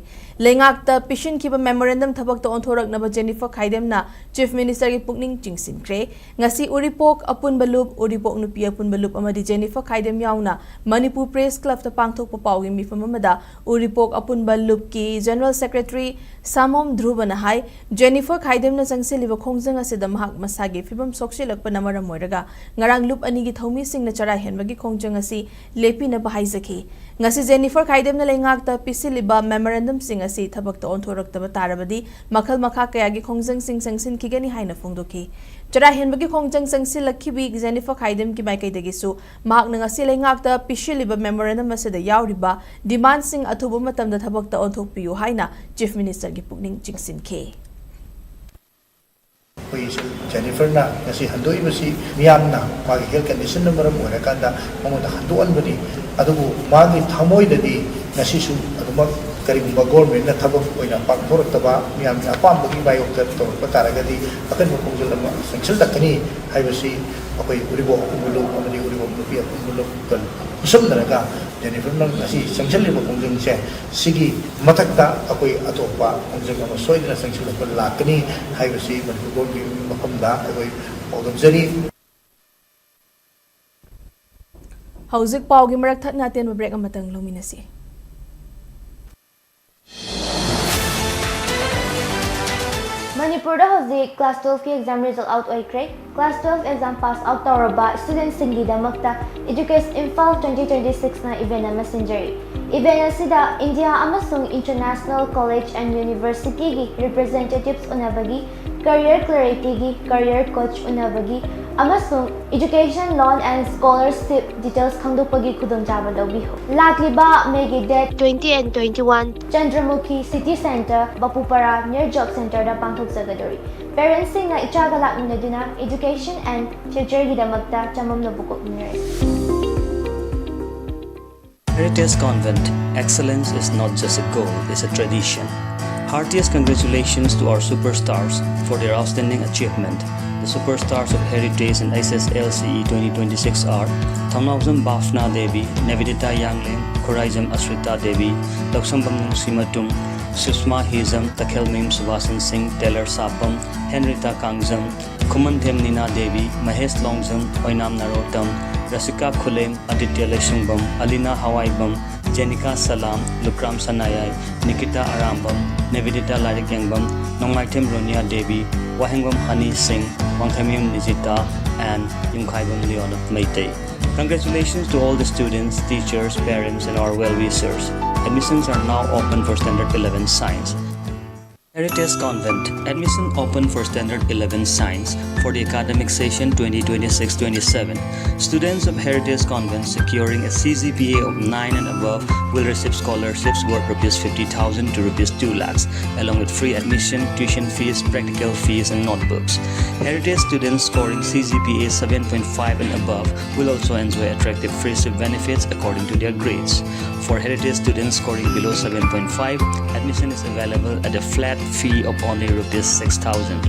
ꯂꯩꯉꯥꯛꯇ ꯄꯤꯁꯤꯟꯈꯤꯕ ꯃꯦꯃꯣꯔꯦꯟꯗꯝ ꯊꯕꯛꯇ ꯑꯣꯟꯊꯣꯔꯛꯅꯕ ꯖꯦꯅꯤꯐꯔ ꯈꯥꯏꯗꯦꯝꯅ ꯆꯤꯐ ꯃꯤꯅꯤꯁꯇꯔꯒꯤ ꯄꯨꯛꯅꯤꯡ ꯆꯤꯡꯁꯤꯟꯈ꯭ꯔꯦ꯫ ꯉꯁꯤ ꯎꯔꯤꯄꯣꯛ ꯑꯄꯨꯟꯕ ꯂꯨꯞ, ꯎꯔꯤꯄꯣꯛ ꯅꯨꯄꯤ ꯑꯄꯨꯟꯕ ꯂꯨꯞ ꯑꯃꯗꯤ ꯖꯦꯅꯤꯐꯔ ꯈꯥꯏꯗꯦꯝ ꯌꯥꯎꯅ ꯃꯅꯤꯄꯨꯔ ꯄ꯭ꯔꯦꯁ ꯀ꯭ꯂꯕꯇ ꯄꯥꯡꯊꯣꯛꯄ ꯄꯥꯎꯒꯤ ꯃꯤꯐꯝ ꯑꯃꯗ ꯎꯔꯤꯄꯣꯛ ꯑꯄꯨꯟꯕ ꯂꯨꯞꯀꯤ ꯖꯦꯅꯔꯦꯜ ꯁꯦꯀ꯭ꯔꯦꯇꯔꯤ ꯁꯥꯃꯣꯝ ꯙ꯭ꯔꯨꯕꯅ ꯍꯥꯏ, ꯖꯦꯅꯤꯐꯔ ꯈꯥꯏꯗꯦꯝꯅ ꯆꯪꯁꯤꯜꯂꯤꯕ ꯈꯣꯡꯖꯪ ꯑꯁꯤꯗ ꯃꯍꯥꯛ ꯃꯁꯥꯒꯤ ꯐꯤꯕꯝ ꯁꯣꯛꯆꯤꯜꯂꯛꯄꯅ ꯃꯔꯝ ꯑꯣꯏꯔꯒ ꯉꯔꯥꯡ ꯂꯨꯞ ꯑꯅꯤꯒꯤ ꯊꯧꯃꯤꯁꯤꯡꯅ ꯆꯔꯥ ꯍꯦꯟꯕꯒꯤ ꯈꯣꯡꯖꯪ ꯑꯁꯤ ꯂꯦꯞꯄꯤꯅꯕ ꯍꯥꯏꯖꯈꯤ꯫ ꯉꯁꯤ ꯖꯦꯅꯤꯐꯔ ꯈꯥꯏꯗꯦꯝꯅ ꯂꯩꯉꯥꯛꯇ ꯄꯤꯁꯤꯜꯂꯤꯕ ꯃꯦꯃꯣꯔꯦꯟꯗꯝꯁꯤꯡ ꯑꯁꯤ ꯊꯕꯛꯇ ꯑꯣꯟꯊꯣꯔꯛꯇꯕ ꯇꯥꯔꯕꯗꯤ ꯃꯈꯜ ꯃꯈꯥ ꯀꯌꯥꯒꯤ ꯈꯣꯡꯖꯪꯁꯤꯡ ꯆꯪꯁꯤꯟꯈꯤꯒꯅꯤ ꯍꯥꯏꯅ ꯐꯣꯡꯗꯣꯛꯈꯤ꯫ ꯆꯔꯥ ꯍꯦꯟꯕꯒꯤ ꯈꯣꯡꯖꯪ ꯆꯪꯁꯤꯜꯂꯛꯈꯤꯕꯤ ꯖꯦꯅꯤꯐꯔ ꯈꯥꯏꯗꯦꯝꯒꯤ ꯃꯥꯏꯀꯩꯗꯒꯤꯁꯨ ꯃꯍꯥꯛꯅ ꯉꯁꯤ ꯂꯩꯉꯥꯛꯇ ꯄꯤꯁꯤꯜꯂꯤꯕ ꯃꯦꯃꯣꯔꯦꯟꯗꯝ ꯑꯁꯤꯗ ꯌꯥꯎꯔꯤꯕ ꯗꯤꯃꯥꯟꯁꯤꯡ ꯑꯊꯨꯕ ꯃꯇꯝꯗ ꯊꯕꯛꯇ ꯑꯣꯟꯊꯣꯛꯄꯤꯌꯨ ꯍꯥꯏꯅ ꯆꯤꯐ ꯃꯤꯅꯤꯁꯇꯔꯒꯤ ꯄꯨꯛꯅꯤꯡ ꯆꯤꯡꯁꯤꯟꯈꯤ꯫ ꯑꯩꯈꯣꯏ ꯖꯦꯅꯤꯐꯔꯅ ꯉꯁꯤ ꯍꯟꯗꯣꯛꯏꯕꯁꯤ ꯃꯤꯌꯥꯝꯅ ꯃꯥꯒꯤ ꯍꯦꯜꯊ ꯀꯟꯗꯤꯁꯟꯅ ꯃꯔꯝ ꯑꯣꯏꯔꯀꯥꯟꯗ ꯃꯉꯣꯟꯗ ꯍꯟꯗꯣꯛꯍꯟꯕꯅꯤ꯫ ꯑꯗꯨꯕꯨ ꯃꯥꯒꯤ ꯊꯃꯣꯏꯗꯗꯤ ꯉꯁꯤꯁꯨ ꯑꯗꯨꯃꯛ ꯀꯔꯤꯒꯨꯝꯕ ꯒꯣꯔꯃꯦꯟꯅ ꯊꯕꯛ ꯑꯣꯏꯅ ꯄꯥꯡꯊꯣꯔꯛꯇꯕ, ꯃꯤꯌꯥꯝꯒꯤ ꯑꯄꯥꯝꯕꯒꯤ ꯃꯥꯌꯣꯛꯇ ꯇꯧꯔꯛꯄ ꯇꯥꯔꯒꯗꯤ ꯑꯀꯟꯕ ꯈꯣꯡꯖꯪ ꯑꯃ ꯆꯪꯁꯤꯜꯂꯛꯀꯅꯤ ꯍꯥꯏꯕꯁꯤ ꯑꯩꯈꯣꯏ ꯎꯔꯤꯄꯣꯛ ꯑꯄꯨꯟꯕ ꯂꯨꯞ ꯑꯃꯗꯤ ꯎꯔꯤꯄꯣꯛ ꯅꯨꯄꯤ ꯑꯄꯨꯟꯕ ꯂꯨꯞꯀ ꯈꯨꯠꯁꯝꯅꯔꯒ ꯖꯦꯅꯤꯐꯔꯅ ꯉꯁꯤ ꯆꯪꯁꯤꯜꯂꯤꯕ ꯈꯣꯡꯖꯪꯁꯦ ꯁꯤꯒꯤ ꯃꯊꯛꯇ ꯑꯩꯈꯣꯏ ꯑꯇꯣꯞꯄ ꯈꯣꯡꯖꯪ ꯑꯃ ꯁꯣꯏꯗꯅ ꯆꯪꯁꯤꯜꯂꯛꯄ ꯂꯥꯛꯀꯅꯤ ꯍꯥꯏꯕꯁꯤ ꯃꯅꯤꯄꯨꯔ ꯕꯣꯔꯗꯀꯤ ꯃꯐꯝꯗ ꯑꯩꯈꯣꯏ ꯄꯥꯎꯗꯝꯖꯔꯤ꯫ ꯍꯧꯖꯤꯛ ꯄꯥꯎꯒꯤ ꯃꯔꯛ ꯊꯠꯅ ꯑꯇꯦꯟꯕ ꯕ꯭ꯔꯦꯛ ꯑꯃꯇꯪ ꯂꯧꯃꯤꯟꯅꯁꯤ꯫ ꯃꯅꯤꯄꯨꯔꯗ ꯍꯧꯖꯤꯛ class twelve ꯀꯤ exam result out ꯑꯣꯏꯈ꯭ꯔꯦ꯫ Class twelve exam pass out ꯇꯧꯔꯕ student ꯁꯤꯡꯒꯤꯗꯃꯛꯇ Education Imphal twenty twenty six ꯅ event ꯑꯃ ꯁꯤꯟꯖꯔꯤ꯫ Event ꯑꯁꯤꯗ India ꯑꯃꯁꯨꯡ international college and university ꯒꯤ representatives ꯎꯅꯕꯒꯤ, career clarity ꯒꯤ career coach ꯎꯅꯕꯒꯤ, ꯑꯃꯁꯨꯡ Education Loan and Scholarship Details ꯈꯪꯗꯣꯛꯄꯒꯤ ꯈꯨꯗꯣꯡꯆꯥꯕ ꯂꯧꯕꯤꯌꯨ꯫ ꯂꯥꯛꯂꯤꯕ May ꯒꯤ date twenty and twenty one Chandramukhi City Centre, Bapupara near Job Centre the ꯄꯥꯡꯊꯣꯛꯆꯒꯗꯧꯔꯤ꯫ Parents ꯁꯤꯡꯅ ꯏꯆꯥꯒ ꯂꯥꯛꯃꯤꯟꯅꯗꯨꯅ Education and Future ꯒꯤꯗꯃꯛꯇ ꯆꯃꯝꯅꯕ ꯀꯣꯛꯃꯤꯟꯅꯔꯁꯤ꯫ Heritage Convent, excellence is not just a goal, it's a tradition. Heartiest congratulations to our superstars for their outstanding achievement. The superstars of Heritage and H S L C E twenty twenty-six are Thangnaojam Bhavna Devi, Nivedita Yangling, Khuraijam Ashrita Devi, Loksambam Nungsimatung, Sushma Hijam, Takhelmim Subhasan Singh, Taylor Sapam, Henrietta Kangjam, Khumanthem Nina Devi, Mahesh Longjam, Oinam Narottam, Rasika Khulem, Aditya Leishungbam, Alina Hawaibam, Jenika Salam, Lukram Sanayai, Nikita Arambam, Nivedita Larik Yangbam, Nongmaithem Ronia Devi, Wahengbam Hani Singh, Wangthaimiyum Nijita, and Yumkhaibam Leona Meitei. Congratulations to all the students, teachers, parents, and our well-wishers. Admissions are now open for Standard eleven Science. Heritage Convent. Admission open for Standard eleven Science for the academic session twenty twenty-six twenty-seven. Students of Heritage Convent securing a C G P A of nine and above will receive scholarships worth rupees fifty thousand to rupees two lakhs, along with free admission, tuition fees, practical fees, and notebooks. Heritage students scoring C G P A seven point five and above will also enjoy attractive free seat benefits according to their grades. For Heritage students scoring below seven point five, admission is available at a flat fee of only rupees six thousand.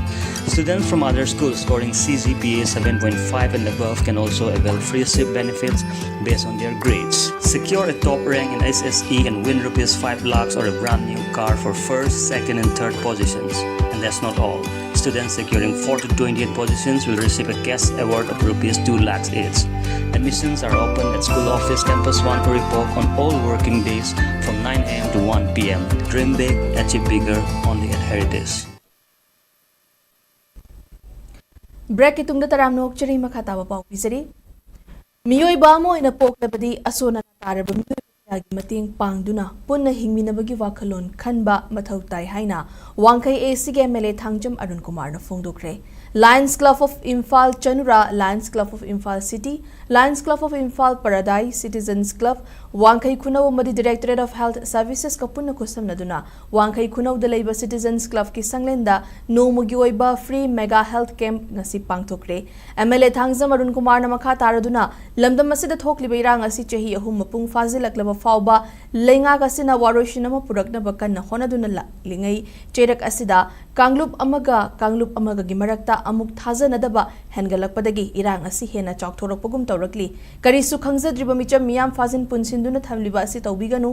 Students from other schools scoring C G P A seven point five and above can also avail free seat benefits based on their grades. Secure a top rank in H S C E and win rupees five lakhs or a brand new car for first, second, and third positions. And that's not all. Students securing four to twenty-eight positions will receive a cash award of rupees two lakhs each. Admissions are open at school office, Campus One, Uripok on all working days from nine a m to one p m. Dream big, achieve bigger, only at Heritage. ꯕ꯭ꯔꯦꯛꯀꯤ ꯇꯨꯡꯗ ꯇꯔꯥꯝꯅ ꯑꯣꯛꯆꯔꯤ꯫ ꯃꯈꯥ ꯇꯥꯕ ꯄꯥꯎ ꯄꯤꯖꯔꯤ꯫ ꯃꯤꯑꯣꯏꯕ ꯑꯃ ꯑꯣꯏꯅ ꯄꯣꯛꯂꯕꯗꯤ ꯑꯁꯣꯟ ꯑꯅꯥ ꯇꯥꯔꯕ ꯃꯤꯑꯣꯏ ꯀꯌꯥꯒꯤ ꯃꯇꯦꯡ ꯄꯥꯡꯗꯨꯅ ꯄꯨꯟꯅ ꯍꯤꯡꯃꯤꯟꯅꯕꯒꯤ ꯋꯥꯈꯜꯂꯣꯟ ꯈꯟꯕ ꯃꯊꯧ ꯇꯥꯏ ꯍꯥꯏꯅ ꯋꯥꯡꯈꯩ ꯑꯦ ꯁꯤꯒꯤ ꯑꯦꯝ ꯑꯦꯜ ꯑꯦ ꯊꯥꯡꯖꯝ ꯑꯔꯨꯟ ꯀꯨꯃꯥꯔꯅ ꯐꯣꯡꯗꯣꯛꯈ꯭ꯔꯦ꯫ Lions Club of Imphal Chanura, Lions Club of Imphal City, Lions Club of Imphal Paradise, Citizens Club, ꯋꯥꯡꯈꯩ ꯈꯨꯅꯧ ꯑꯃꯗꯤ Directorate of Health Servicesꯀ ꯄꯨꯟꯅ ꯈꯨꯠꯁꯝꯅꯗꯨꯅ ꯋꯥꯡꯈꯩ ꯈꯨꯅꯧꯗ ꯂꯩꯕ Citizens Clubꯀꯤ ꯁꯪꯂꯦꯟꯗ ꯅꯣꯡꯃꯒꯤ ꯑꯣꯏꯕ free mega health camp ꯉꯁꯤ ꯄꯥꯡꯊꯣꯛꯈ꯭ꯔꯦ꯫ MLA ꯊꯥꯡꯖꯝ ꯑꯔꯨꯟ ꯀꯨꯃꯥꯔꯅ ꯃꯈꯥ ꯇꯥꯔꯗꯨꯅ ꯂꯝꯗꯝ ꯑꯁꯤꯗ ꯊꯣꯛꯂꯤꯕ ꯏꯔꯥꯡ ꯑꯁꯤ ꯆꯍꯤ ꯑꯍꯨꯝ ꯃꯄꯨꯡ ꯐꯥꯖꯤꯜꯂꯛꯂꯕ ꯐꯥꯎꯕ ꯂꯩꯉꯥꯛ ꯑꯁꯤꯅ ꯋꯥꯔꯣꯏꯁꯤꯟ ꯑꯃ ꯄꯨꯔꯛꯅꯕ ꯀꯟꯅ ꯍꯣꯠꯅꯗꯨꯅ ꯂꯥꯛꯂꯤꯉꯩ ꯆꯩꯔꯛ ꯑꯁꯤꯗ ꯀꯥꯡꯂꯨꯞ ꯑꯃꯒ ꯀꯥꯡꯂꯨꯞ ꯑꯃꯒꯒꯤ ꯃꯔꯛꯇ ꯑꯃꯨꯛ ꯊꯥꯖꯅꯗꯕ ꯍꯦꯟꯒꯠꯂꯛꯄꯗꯒꯤ ꯏꯔꯥꯡ ꯑꯁꯤ ꯍꯦꯟꯅ ꯆꯥꯎꯊꯣꯔꯛꯄꯒꯨꯝ ꯇꯧꯔꯛꯂꯤ꯫ ꯀꯔꯤꯁꯨ ꯈꯪꯖꯗ꯭ꯔꯤꯕ ꯃꯤꯆꯝ ꯃꯤꯌꯥꯝ ꯐꯥꯖꯤꯟ ꯄꯨꯟꯁꯤꯟꯗꯨꯅ ꯊꯝꯂꯤꯕ ꯑꯁꯤ ꯇꯧꯕꯤꯒꯅꯨ꯫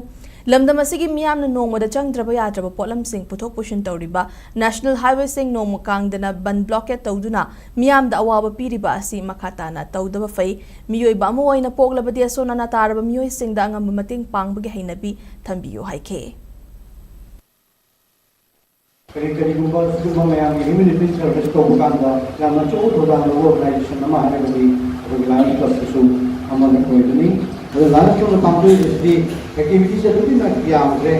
ꯂꯝꯗꯝ ꯑꯁꯤꯒꯤ ꯃꯤꯌꯥꯝꯅ ꯅꯣꯡꯃꯗ ꯆꯪꯗ꯭ꯔꯕ ꯌꯥꯗ꯭ꯔꯕ ꯄꯣꯠꯂꯝꯁꯤꯡ ꯄꯨꯊꯣꯛ ꯄꯨꯁꯤꯟ ꯇꯧꯔꯤꯕ National Highwayꯁꯤꯡ ꯅꯣꯡꯃ ꯀꯥꯡꯗꯅ ꯕꯟ blockade ꯇꯧꯗꯨꯅ ꯃꯤꯌꯥꯝꯗ ꯑꯋꯥꯕ ꯄꯤꯔꯤꯕ ꯑꯁꯤ ꯃꯈꯥ ꯇꯥꯅ ꯇꯧꯗꯕ ꯐꯩ꯫ ꯃꯤꯑꯣꯏꯕ ꯑꯃ ꯑꯣꯏꯅ ꯄꯣꯛꯂꯕꯗꯤ ꯑꯁꯣꯟ ꯑꯅꯥ ꯇꯥꯔꯕ ꯃꯤꯑꯣꯏꯁꯤꯡꯗ ꯑꯉꯝꯕ ꯃꯇꯦꯡ ꯄꯥꯡꯕꯒꯤ ꯍꯩꯅꯕꯤ ꯊꯝꯕꯤꯌꯨ ꯍꯥꯏꯈꯤ꯫ ꯀꯔꯤ ꯀꯔꯤꯒꯨꯝꯕ ꯁꯤꯒꯨꯝꯕ ꯃꯌꯥꯝꯒꯤ humanitarian service ꯇꯧꯕ ꯀꯥꯟꯗ ꯌꯥꯝꯅ ꯑꯆꯧꯕ ꯊꯧꯗꯥꯡ ꯂꯧꯕ organization ꯑꯃ ꯍꯥꯏꯔꯒꯗꯤ ꯑꯩꯈꯣꯏꯒꯤ Lions Clubꯁꯤꯁꯨ ꯑꯃꯅ ꯑꯣꯏꯕꯅꯤ꯫ ꯑꯗꯣ Lions Clubꯅ ꯄꯥꯡꯊꯣꯛꯏꯕꯁꯤꯗꯤ activities ꯑꯗꯨꯛꯀꯤ ꯃꯇꯤꯛ ꯌꯥꯝꯈ꯭ꯔꯦ꯫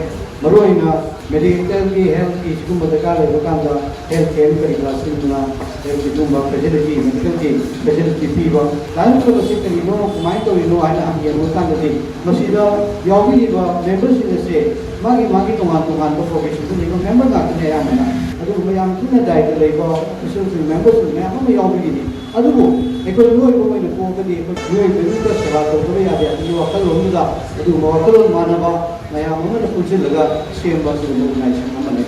ꯃꯔꯨꯑꯣꯏꯅ medicalꯒꯤ, healthꯀꯤ ꯁꯤꯒꯨꯝꯕ ꯗꯔꯀꯥꯔ ꯂꯩꯕ ꯀꯥꯟꯗ health camp ꯀꯔꯤ ꯀꯔꯥ ꯁꯤꯟꯗꯨꯅ healthꯀꯤ ꯑꯗꯨꯒꯨꯝꯕ facility, medicalꯒꯤ facility ꯄꯤꯕ꯫ Lions Club ꯑꯁꯤ ꯀꯔꯤꯅꯣ, ꯀꯃꯥꯏꯅ ꯇꯧꯔꯤꯅꯣ ꯍꯥꯏꯅ ꯍꯪꯕ ꯀꯥꯟꯗꯗꯤ ꯃꯁꯤꯗ ꯌꯥꯎꯕꯤꯔꯤꯕ memberꯁꯤꯡ ꯑꯁꯦ ꯃꯥꯒꯤ ꯃꯥꯒꯤ ꯇꯣꯉꯥꯟ ꯇꯣꯉꯥꯟꯕ professionꯗ ꯂꯩꯕ member ꯉꯥꯛꯇꯅꯤ ꯑꯌꯥꯝꯕꯅ꯫ ꯑꯗꯨꯒꯨꯝꯕ ꯌꯥꯝ ꯊꯤꯅ ꯗꯥꯏꯇ ꯂꯩꯕ officialꯁꯤꯡ, memberꯁꯤꯡ ꯃꯌꯥꯝ ꯑꯃ ꯌꯥꯎꯕꯒꯤꯅꯤ꯫ ꯑꯗꯨꯕꯨ ꯑꯩꯈꯣꯏ ꯃꯤꯑꯣꯏꯕ ꯑꯣꯏꯅ ꯄꯣꯛꯑꯒꯗꯤ ꯑꯩꯈꯣꯏ ꯃꯤꯑꯣꯏꯕꯒꯤꯗꯃꯛꯇ ꯁꯦꯕꯥ ꯇꯧꯗꯕ ꯌꯥꯗꯦ ꯍꯥꯏꯕꯒꯤ ꯋꯥꯈꯜꯂꯣꯟꯗꯨꯗ ꯑꯗꯨꯒꯨꯝꯕ ꯋꯥꯈꯜꯂꯣꯟ ꯃꯥꯟꯅꯕ ꯃꯌꯥꯝ ꯑꯃꯅ ꯄꯨꯟꯁꯤꯜꯂꯒ ꯁꯦꯝꯕ ꯑꯗꯨꯒꯨꯝꯕ organization ꯑꯃꯅꯤ꯫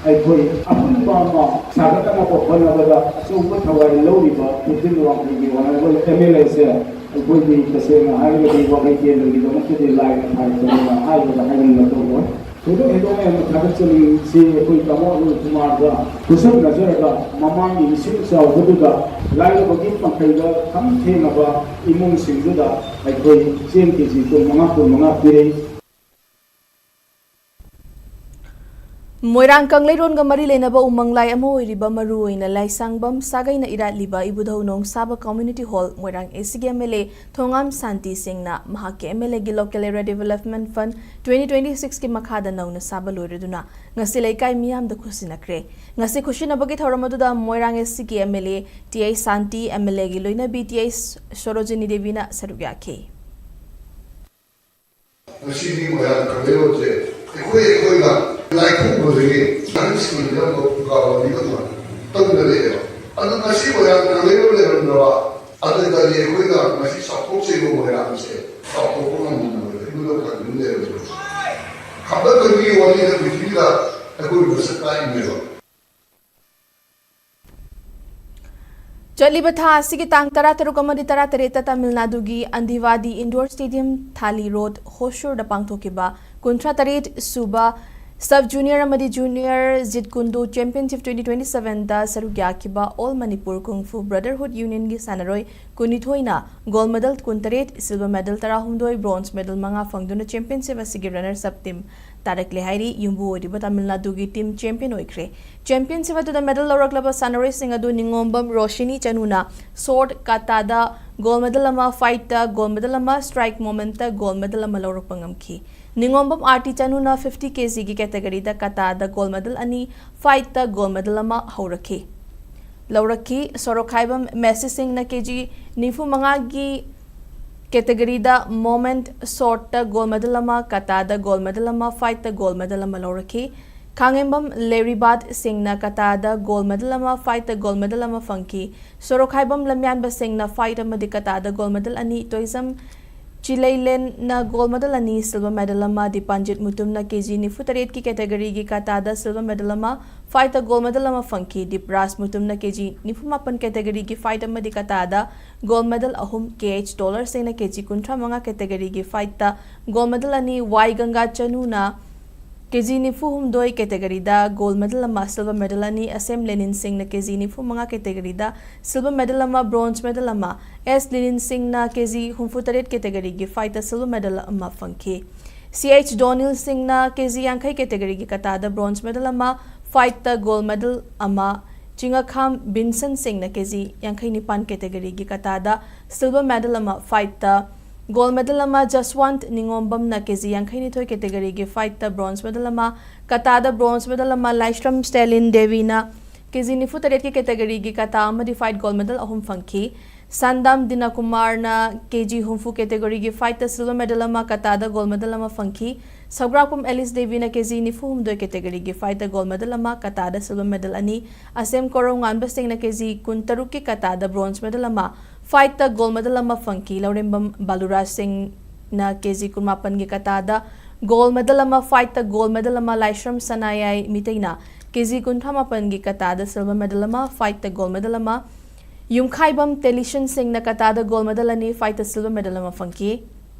ꯑꯩꯈꯣꯏ ꯑꯄꯨꯟꯕ ꯑꯃ ꯁꯥꯒꯠꯅꯕ ꯍꯣꯠꯅꯕꯗ ꯑꯆꯧꯕ ꯊꯋꯥꯏ ꯂꯧꯔꯤꯕ ꯈꯨꯖꯤꯟ ꯋꯥꯡꯈꯩꯒꯤ Honourable MLAꯁꯦ ꯑꯩꯈꯣꯏꯗꯤ ꯇꯁꯦꯡꯅ ꯍꯥꯏꯔꯒꯗꯤ ꯋꯥꯍꯩ ꯇꯦꯟꯕꯒꯤꯗꯃꯛꯇꯗꯤ ꯂꯥꯏꯅ ꯐꯥꯏꯗꯅ ꯍꯥꯏꯕꯗ ꯍꯥꯏꯃꯟꯕ ꯊꯣꯛꯂꯣꯏ꯫ ꯊꯣꯏꯗꯣꯛ ꯍꯦꯟꯗꯣꯛꯅ ꯌꯥꯝꯅ ꯊꯥꯒꯠꯆꯅꯤꯡꯉꯤꯁꯤ ꯑꯩꯈꯣꯏ ꯇꯥꯃꯣ ꯑꯔꯨꯟ ꯀꯨꯃꯥꯔꯒ ꯈꯨꯠꯁꯝꯅꯖꯔꯒ ꯃꯃꯥꯡꯒꯤ ꯏꯁꯤꯡ ꯆꯥꯎꯕꯗꯨꯗ ꯂꯥꯏꯔꯕꯒꯤ ꯄꯥꯡꯈꯩꯗ ꯈꯝ ꯊꯦꯡꯉꯕ ꯏꯃꯨꯡꯁꯤꯡꯗꯨꯗ ꯑꯩꯈꯣꯏ ꯆꯦꯡ ꯀꯦ ꯖꯤ ꯀꯨꯟꯃꯉꯥ, ꯀꯨꯟꯃꯉꯥ ꯄꯤꯔꯛꯏ꯫ ꯃꯣꯏꯔꯥꯡ ꯀꯪꯂꯩꯔꯣꯟꯒ ꯃꯔꯤ ꯂꯩꯅꯕ ꯎꯃꯪ ꯂꯥꯏ ꯑꯃ ꯑꯣꯏꯔꯤꯕ ꯃꯔꯨꯑꯣꯏꯅ ꯂꯥꯏꯁꯥꯡꯕꯝ ꯁꯥꯒꯩꯅ ꯏꯔꯥꯠꯂꯤꯕ ꯏꯕꯨꯙꯧ ꯅꯣꯡꯁꯥꯕ ꯀꯝꯃ꯭ꯌꯨꯅꯤꯇꯤ ꯍꯣꯜ ꯃꯣꯏꯔꯥꯡ ꯑꯦꯁꯤꯒꯤ M L A Thongam Shanti ꯁꯤꯡꯅ ꯃꯍꯥꯛꯀꯤ ꯑꯦꯝ ꯑꯦꯜ ꯑꯦꯒꯤ local area development fund twenty twenty ꯁꯤꯛꯁꯀꯤ ꯃꯈꯥꯗ ꯅꯧꯅ ꯁꯥꯕ ꯂꯣꯏꯔꯗꯨꯅ ꯉꯁꯤ ꯂꯩꯀꯥꯏ ꯃꯤꯌꯥꯝꯗ ꯈꯨꯠꯁꯤꯟꯅꯈ꯭ꯔꯦ꯫ ꯉꯁꯤ ꯈꯨꯠꯁꯤꯟꯅꯕꯒꯤ ꯊꯧꯔꯝ ꯑꯗꯨꯗ ꯃꯣꯏꯔꯥꯡ ꯑꯦꯁꯤꯒꯤ M L A T H Shanti, M L ꯑꯦꯒꯤ ꯂꯣꯏꯅꯕꯤ ꯇꯤ ꯑꯩꯆ ꯁꯣꯔꯣꯖꯤꯅꯤ ꯗꯦꯕꯤꯅ ꯁꯔꯨꯛ ꯌꯥꯈꯤ꯫ ꯉꯁꯤꯗꯤ ꯃꯣꯏꯔꯥꯡ ꯀꯪꯂꯩꯔꯣꯜꯁꯦ ꯑꯩꯈꯣꯏ ꯑꯩꯈꯣꯏꯅ ꯂꯥꯏꯊꯣꯛꯄꯗꯒꯤ ꯑꯍꯟꯁꯤꯡꯅ ꯄꯨꯡꯀꯥ ꯋꯥꯔꯤꯒꯨꯝꯕ ꯇꯧꯅꯔꯛꯑꯦꯕ꯫ ꯑꯗꯨ ꯉꯁꯤ ꯃꯣꯏꯔꯥꯡ ꯀꯪꯂꯩꯔꯣꯜ ꯂꯩꯔꯝꯗꯕ ꯑꯗꯨ ꯑꯣꯏꯇꯥꯔꯗꯤ ꯑꯩꯈꯣꯏꯅ ꯉꯁꯤ ꯆꯥꯎꯊꯣꯛꯆꯔꯤꯕ ꯃꯣꯏꯔꯥꯡꯁꯦ ꯆꯥꯎꯊꯣꯛꯄ ꯉꯝꯃꯝꯃꯣꯏꯕ꯫ ꯑꯩꯉꯣꯟꯗ ꯈꯪꯗꯅ ꯂꯩꯔꯝꯗꯕ ꯈꯝꯕ ꯊꯣꯏꯕꯤꯒꯤ ꯋꯥꯔꯤꯅ ꯄ꯭ꯔꯤꯊꯤꯕꯤꯗ ꯑꯩꯈꯣꯏ ꯃꯁꯛ ꯇꯥꯛꯏꯅꯦꯕ꯫ ꯆꯠꯂꯤꯕ ꯊꯥ ꯑꯁꯤꯒꯤ ꯇꯥꯡ ꯇꯔꯥꯇꯔꯨꯛ ꯑꯃꯗꯤ ꯇꯔꯥꯇꯔꯦꯠꯇ ꯇꯥꯃꯤꯜ ꯅꯥꯗꯨꯒꯤ ꯑꯟꯗꯤꯋꯥꯗꯤ ꯏꯟꯗꯣꯔ ꯁ꯭ꯇꯦꯗꯤꯌꯝ, ꯊꯥꯂꯤ ꯔꯣꯗ, ꯍꯣꯁꯨꯔꯗ ꯄꯥꯡꯊꯣꯛꯈꯤꯕ ꯀꯨꯟꯊ꯭ꯔꯥ ꯇꯔꯦꯠ ꯁꯨꯕ ꯁꯕ ꯖꯨꯅꯤꯌꯔ ꯑꯃꯗꯤ ꯖꯨꯅꯤꯌꯔ ꯖꯤꯠ ꯀꯨꯟꯗꯣ ꯆꯦꯝꯄꯤꯌꯟꯁꯤꯞ ꯇ꯭ꯋꯦꯟꯇꯤ ꯇ꯭ꯋꯦꯟꯇꯤ ꯁꯚꯦꯟꯗ ꯁꯔꯨꯛ ꯌꯥꯈꯤꯕ ꯑꯣꯜ ꯃꯅꯤꯄꯨꯔ ꯀꯨꯡ ꯐꯨ ꯕ꯭ꯔꯗꯔꯍꯨꯗ ꯌꯨꯅꯤꯌꯟꯒꯤ ꯁꯥꯟꯅꯔꯣꯏ ꯀꯨꯟꯅꯤꯊꯣꯏꯅ ꯒꯣꯜ ꯃꯦꯗꯜ ꯀꯨꯟꯇꯔꯦꯠ, ꯁꯤꯜꯚꯔ ꯃꯦꯗꯜ ꯇꯔꯥꯍꯨꯝꯗꯣꯏ, ꯕ꯭ꯔꯣꯟꯖ ꯃꯦꯗꯜ ꯃꯉꯥ ꯐꯪꯗꯨꯅ ꯆꯦꯝꯄꯤꯌꯟꯁꯤꯞ ꯑꯁꯤꯒꯤ ꯔꯟꯅꯔꯁ ꯑꯞ ꯇꯤꯝ ꯇꯥꯔꯛꯂꯦ ꯍꯥꯏꯔꯤ꯫ ꯌꯨꯝꯕꯨ ꯑꯣꯏꯔꯤꯕ ꯇꯥꯃꯤꯜ ꯅꯥꯗꯨꯒꯤ ꯇꯤꯝ ꯆꯦꯝꯄꯤꯌꯟ ꯑꯣꯏꯈ꯭ꯔꯦ꯫ ꯆꯦꯝꯄꯤꯌꯟꯁꯤꯞ ꯑꯗꯨꯗ ꯃꯦꯗꯜ ꯂꯧꯔꯛꯂꯕ ꯁꯥꯟꯅꯔꯣꯏꯁꯤꯡ ꯑꯗꯨ ꯅꯤꯉꯣꯝꯕꯝ ꯔꯣꯁꯤꯅꯤ ꯆꯅꯨꯅ ꯁꯣꯔꯠ ꯀꯥꯇꯥꯗ ꯒꯣꯜ ꯃꯦꯗꯜ ꯑꯃ, ꯐꯥꯏꯠꯇ ꯒꯣꯜ ꯃꯦꯗꯜ ꯑꯃ, ꯁ꯭ꯇ꯭ꯔꯥꯏꯛ ꯃꯣꯃꯦꯟꯠꯇ ꯒꯣꯜ ꯃꯦꯗꯜ ꯑꯃ ꯂꯧꯔꯛꯄ ꯉꯝꯈꯤ꯫ ꯅꯤꯉꯣꯝꯕꯝ ꯑꯥꯔꯇꯤ ꯆꯅꯨꯅ ꯐꯤꯐꯇꯤ ꯀꯦꯖꯤꯒꯤ ꯀꯦꯇꯒꯔꯤꯗ ꯀꯥꯇꯥꯗ ꯒꯣꯜ ꯃꯦꯗꯜ ꯑꯅꯤ, ꯐꯥꯏꯠꯇ ꯒꯣꯜ ꯃꯦꯗꯜ ꯑꯃ ꯍꯧꯔꯛꯈꯤ, ꯂꯧꯔꯛꯈꯤ꯫ ꯁꯣꯔꯣꯈꯥꯏꯕꯝ ꯃꯦꯁꯤ ꯁꯤꯡꯅ ꯀꯦꯖꯤ ꯅꯤꯐꯨ ꯃꯉꯥꯒꯤ ꯀꯦꯇꯒꯔꯤꯗ ꯃꯣꯃꯦꯟꯠ ꯁꯣꯔꯠꯇ ꯒꯣꯜ ꯃꯦꯗꯜ ꯑꯃ, ꯀꯥꯇꯥꯗ ꯒꯣꯜ ꯃꯦꯗꯜ ꯑꯃ, ꯐꯥꯏꯠꯇ ꯒꯣꯜ ꯃꯦꯗꯜ ꯑꯃ ꯂꯧꯔꯛꯈꯤ꯫ ꯈꯥꯡꯉꯦꯝꯕꯝ ꯂꯦꯔꯤꯕꯥꯠ ꯁꯤꯡꯅ ꯀꯥꯇꯥꯗ ꯒꯣꯜ ꯃꯦꯗꯜ ꯑꯃ, ꯐꯥꯏꯠꯇ ꯒꯣꯜ ꯃꯦꯗꯜ ꯑꯃ ꯐꯪꯈꯤ꯫ ꯁꯣꯔꯣꯈꯥꯏꯕꯝ ꯂꯝꯌꯥꯟꯕ ꯁꯤꯡꯅ ꯐꯥꯏꯠ ꯑꯃꯗꯤ ꯀꯥꯇꯥꯗ ꯒꯣꯜ ꯃꯦꯗꯜ ꯑꯅꯤ, ꯇꯣꯏꯖꯝ ꯆꯤꯂꯩꯂꯦꯟꯅ ꯒꯣꯜ ꯃꯦꯗꯜ ꯑꯅꯤ, ꯁꯤꯜꯚꯔ ꯃꯦꯗꯜ ꯑꯃ, ꯗꯤꯄꯥꯟꯖꯤꯠ ꯃꯨꯇꯨꯝꯅ ꯀꯦꯖꯤ ꯅꯤꯐꯨ ꯇꯔꯦꯠꯀꯤ ꯀꯦꯇꯒꯔꯤꯒꯤ ꯀꯥꯇꯥꯗ ꯁꯤꯜꯚꯔ ꯃꯦꯗꯜ ꯑꯃ, ꯐꯥꯏꯠꯇ ꯒꯣꯜ ꯃꯦꯗꯜ ꯑꯃ ꯐꯪꯈꯤ꯫ ꯗꯤꯞꯔꯥꯖ ꯃꯨꯇꯨꯝꯅ ꯀꯦꯖꯤ ꯅꯤꯐꯨ ꯃꯥꯄꯟ ꯀꯦꯇꯒꯔꯤꯒꯤ ꯐꯥꯏꯠ ꯑꯃꯗꯤ ꯀꯥꯇꯥꯗ ꯒꯣꯜ ꯃꯦꯗꯜ ꯑꯍꯨꯝ, ꯀꯦ ꯑꯩꯆ ꯗꯣꯂꯔ ꯁꯤꯡꯅ ꯀꯦꯖꯤ ꯀꯨꯟꯊ꯭ꯔꯥ ꯃꯉꯥ ꯀꯦꯇꯒꯔꯤꯒꯤ ꯐꯥꯏꯠꯇ ꯒꯣꯜ ꯃꯦꯗꯜ ꯑꯅꯤ, ꯋꯥꯏ ꯒꯪꯒꯥ ꯆꯅꯨꯅ ꯀꯦꯖꯤ ꯅꯤꯐꯨ ꯍꯨꯝꯗꯣꯏ ꯀꯦꯇꯒꯔꯤꯗ ꯒꯣꯜ ꯃꯦꯗꯜ ꯑꯃ, ꯁꯤꯜꯚꯔ ꯃꯦꯗꯜ ꯑꯅꯤ, ꯑꯦꯁ ꯑꯦꯝ ꯂꯦꯅꯤꯟ ꯁꯤꯡꯅ ꯀꯦꯖꯤ ꯅꯤꯐꯨ ꯃꯉꯥ ꯀꯦꯇꯒꯔꯤꯗ ꯁꯤꯜꯚꯔ ꯃꯦꯗꯜ ꯑꯃ, ꯕ꯭ꯔꯣꯟꯖ ꯃꯦꯗꯜ ꯑꯃ, ꯑꯦꯁ ꯂꯦꯅꯤꯟ ꯁꯤꯡꯅ ꯀꯦꯖꯤ ꯍꯨꯝꯐꯨ ꯇꯔꯦꯠ ꯀꯦꯇꯒꯔꯤꯒꯤ ꯐꯥꯏꯠꯇ ꯁꯤꯜꯚꯔ ꯃꯦꯗꯜ ꯑꯃ ꯐꯪꯈꯤ꯫ ꯁꯤ ꯑꯩꯆ ꯗꯣꯅꯤꯜ ꯁꯤꯡꯅ ꯀꯦ ꯖꯤ ꯌꯥꯡꯈꯩ categoryꯒꯤ kataꯗ bronze medal ꯑꯃ, fightꯇ gold medal ꯑꯃ, ꯆꯤꯡꯉꯈꯥꯝ ꯕꯤꯟꯁꯟ ꯁꯤꯡꯅ ꯀꯦ ꯖꯤ ꯌꯥꯡꯈꯩ ꯅꯤꯄꯥꯟ categoryꯒꯤ kataꯗ silver medal ꯑꯃ, fightꯇ gold medal ꯑꯃ, ꯖꯁꯋꯟꯠ ꯅꯤꯉꯣꯝꯕꯝꯅ ꯀꯦ ꯖꯤ ꯌꯥꯡꯈꯩ ꯅꯤꯊꯣꯏ categoryꯒꯤ fightꯇ bronze medal ꯑꯃ, kataꯗ bronze medal ꯑꯃ, ꯂꯥꯏꯁ꯭ꯔꯝ ꯁ꯭ꯇꯦꯂꯤꯟ ꯗꯦꯕꯤꯅ ꯀꯦ ꯖꯤ ꯅꯤꯐꯨ ꯇꯔꯦꯠꯀꯤ categoryꯒꯤ kata ꯑꯃꯗꯤ fight gold medal ꯑꯍꯨꯝ ꯐꯪꯈꯤ꯫ ꯁꯥꯟꯗꯥꯝ ꯗꯤꯅꯥꯀꯨꯃꯥꯔꯅ ꯀꯦ ꯖꯤ ꯍꯨꯝꯐꯨ categoryꯒꯤ fightꯇ silver medal ꯑꯃ, kataꯗ gold medal ꯑꯃ ꯐꯪꯈꯤ꯫ ꯁꯧꯒ꯭ꯔꯥꯛꯄꯝ ꯑꯦꯂꯤꯁ ꯗꯦꯕꯤꯅ ꯀꯦ ꯖꯤ ꯅꯤꯐꯨ ꯍꯨꯝꯗꯣꯏ categoryꯒꯤ fightꯇ gold medal ꯑꯃ, kataꯗ silver medal ꯑꯅꯤ, ꯑꯁꯦꯝ ꯀꯣꯔꯧ ꯉꯥꯟꯕ ꯁꯤꯡꯅ ꯀꯦ ꯖꯤ ꯀꯨꯟ ꯇꯔꯨꯛꯀꯤ kataꯗ bronze medal ꯑꯃ, fightꯇ gold medal ꯑꯃ ꯐꯪꯈꯤ꯫ ꯂꯧꯔꯦꯝꯕꯝ ꯕꯥꯂꯨꯔꯥꯖ ꯁꯤꯡꯅ ꯀꯦ ꯖꯤ ꯀꯨꯟꯃꯥꯄꯟꯒꯤ kataꯗ gold medal ꯑꯃ, fightꯇ gold medal ꯑꯃ, ꯂꯥꯏꯁ꯭ꯔꯝ ꯁꯅꯥꯌꯥꯏ ꯃꯤꯇꯩꯅ ꯀꯦ ꯖꯤ ꯀꯨꯟꯊ꯭ꯔꯥ ꯃꯥꯄꯟꯒꯤ kataꯗ silver medal ꯑꯃ, fightꯇ gold medal ꯑꯃ, ꯌꯨꯝꯈꯥꯏꯕꯝ ꯇꯦꯂꯤꯁꯟ ꯁꯤꯡꯅ kataꯗ gold medal ꯑꯅꯤ, fightꯇ silver medal ꯑꯃ ꯐꯪꯈꯤ꯫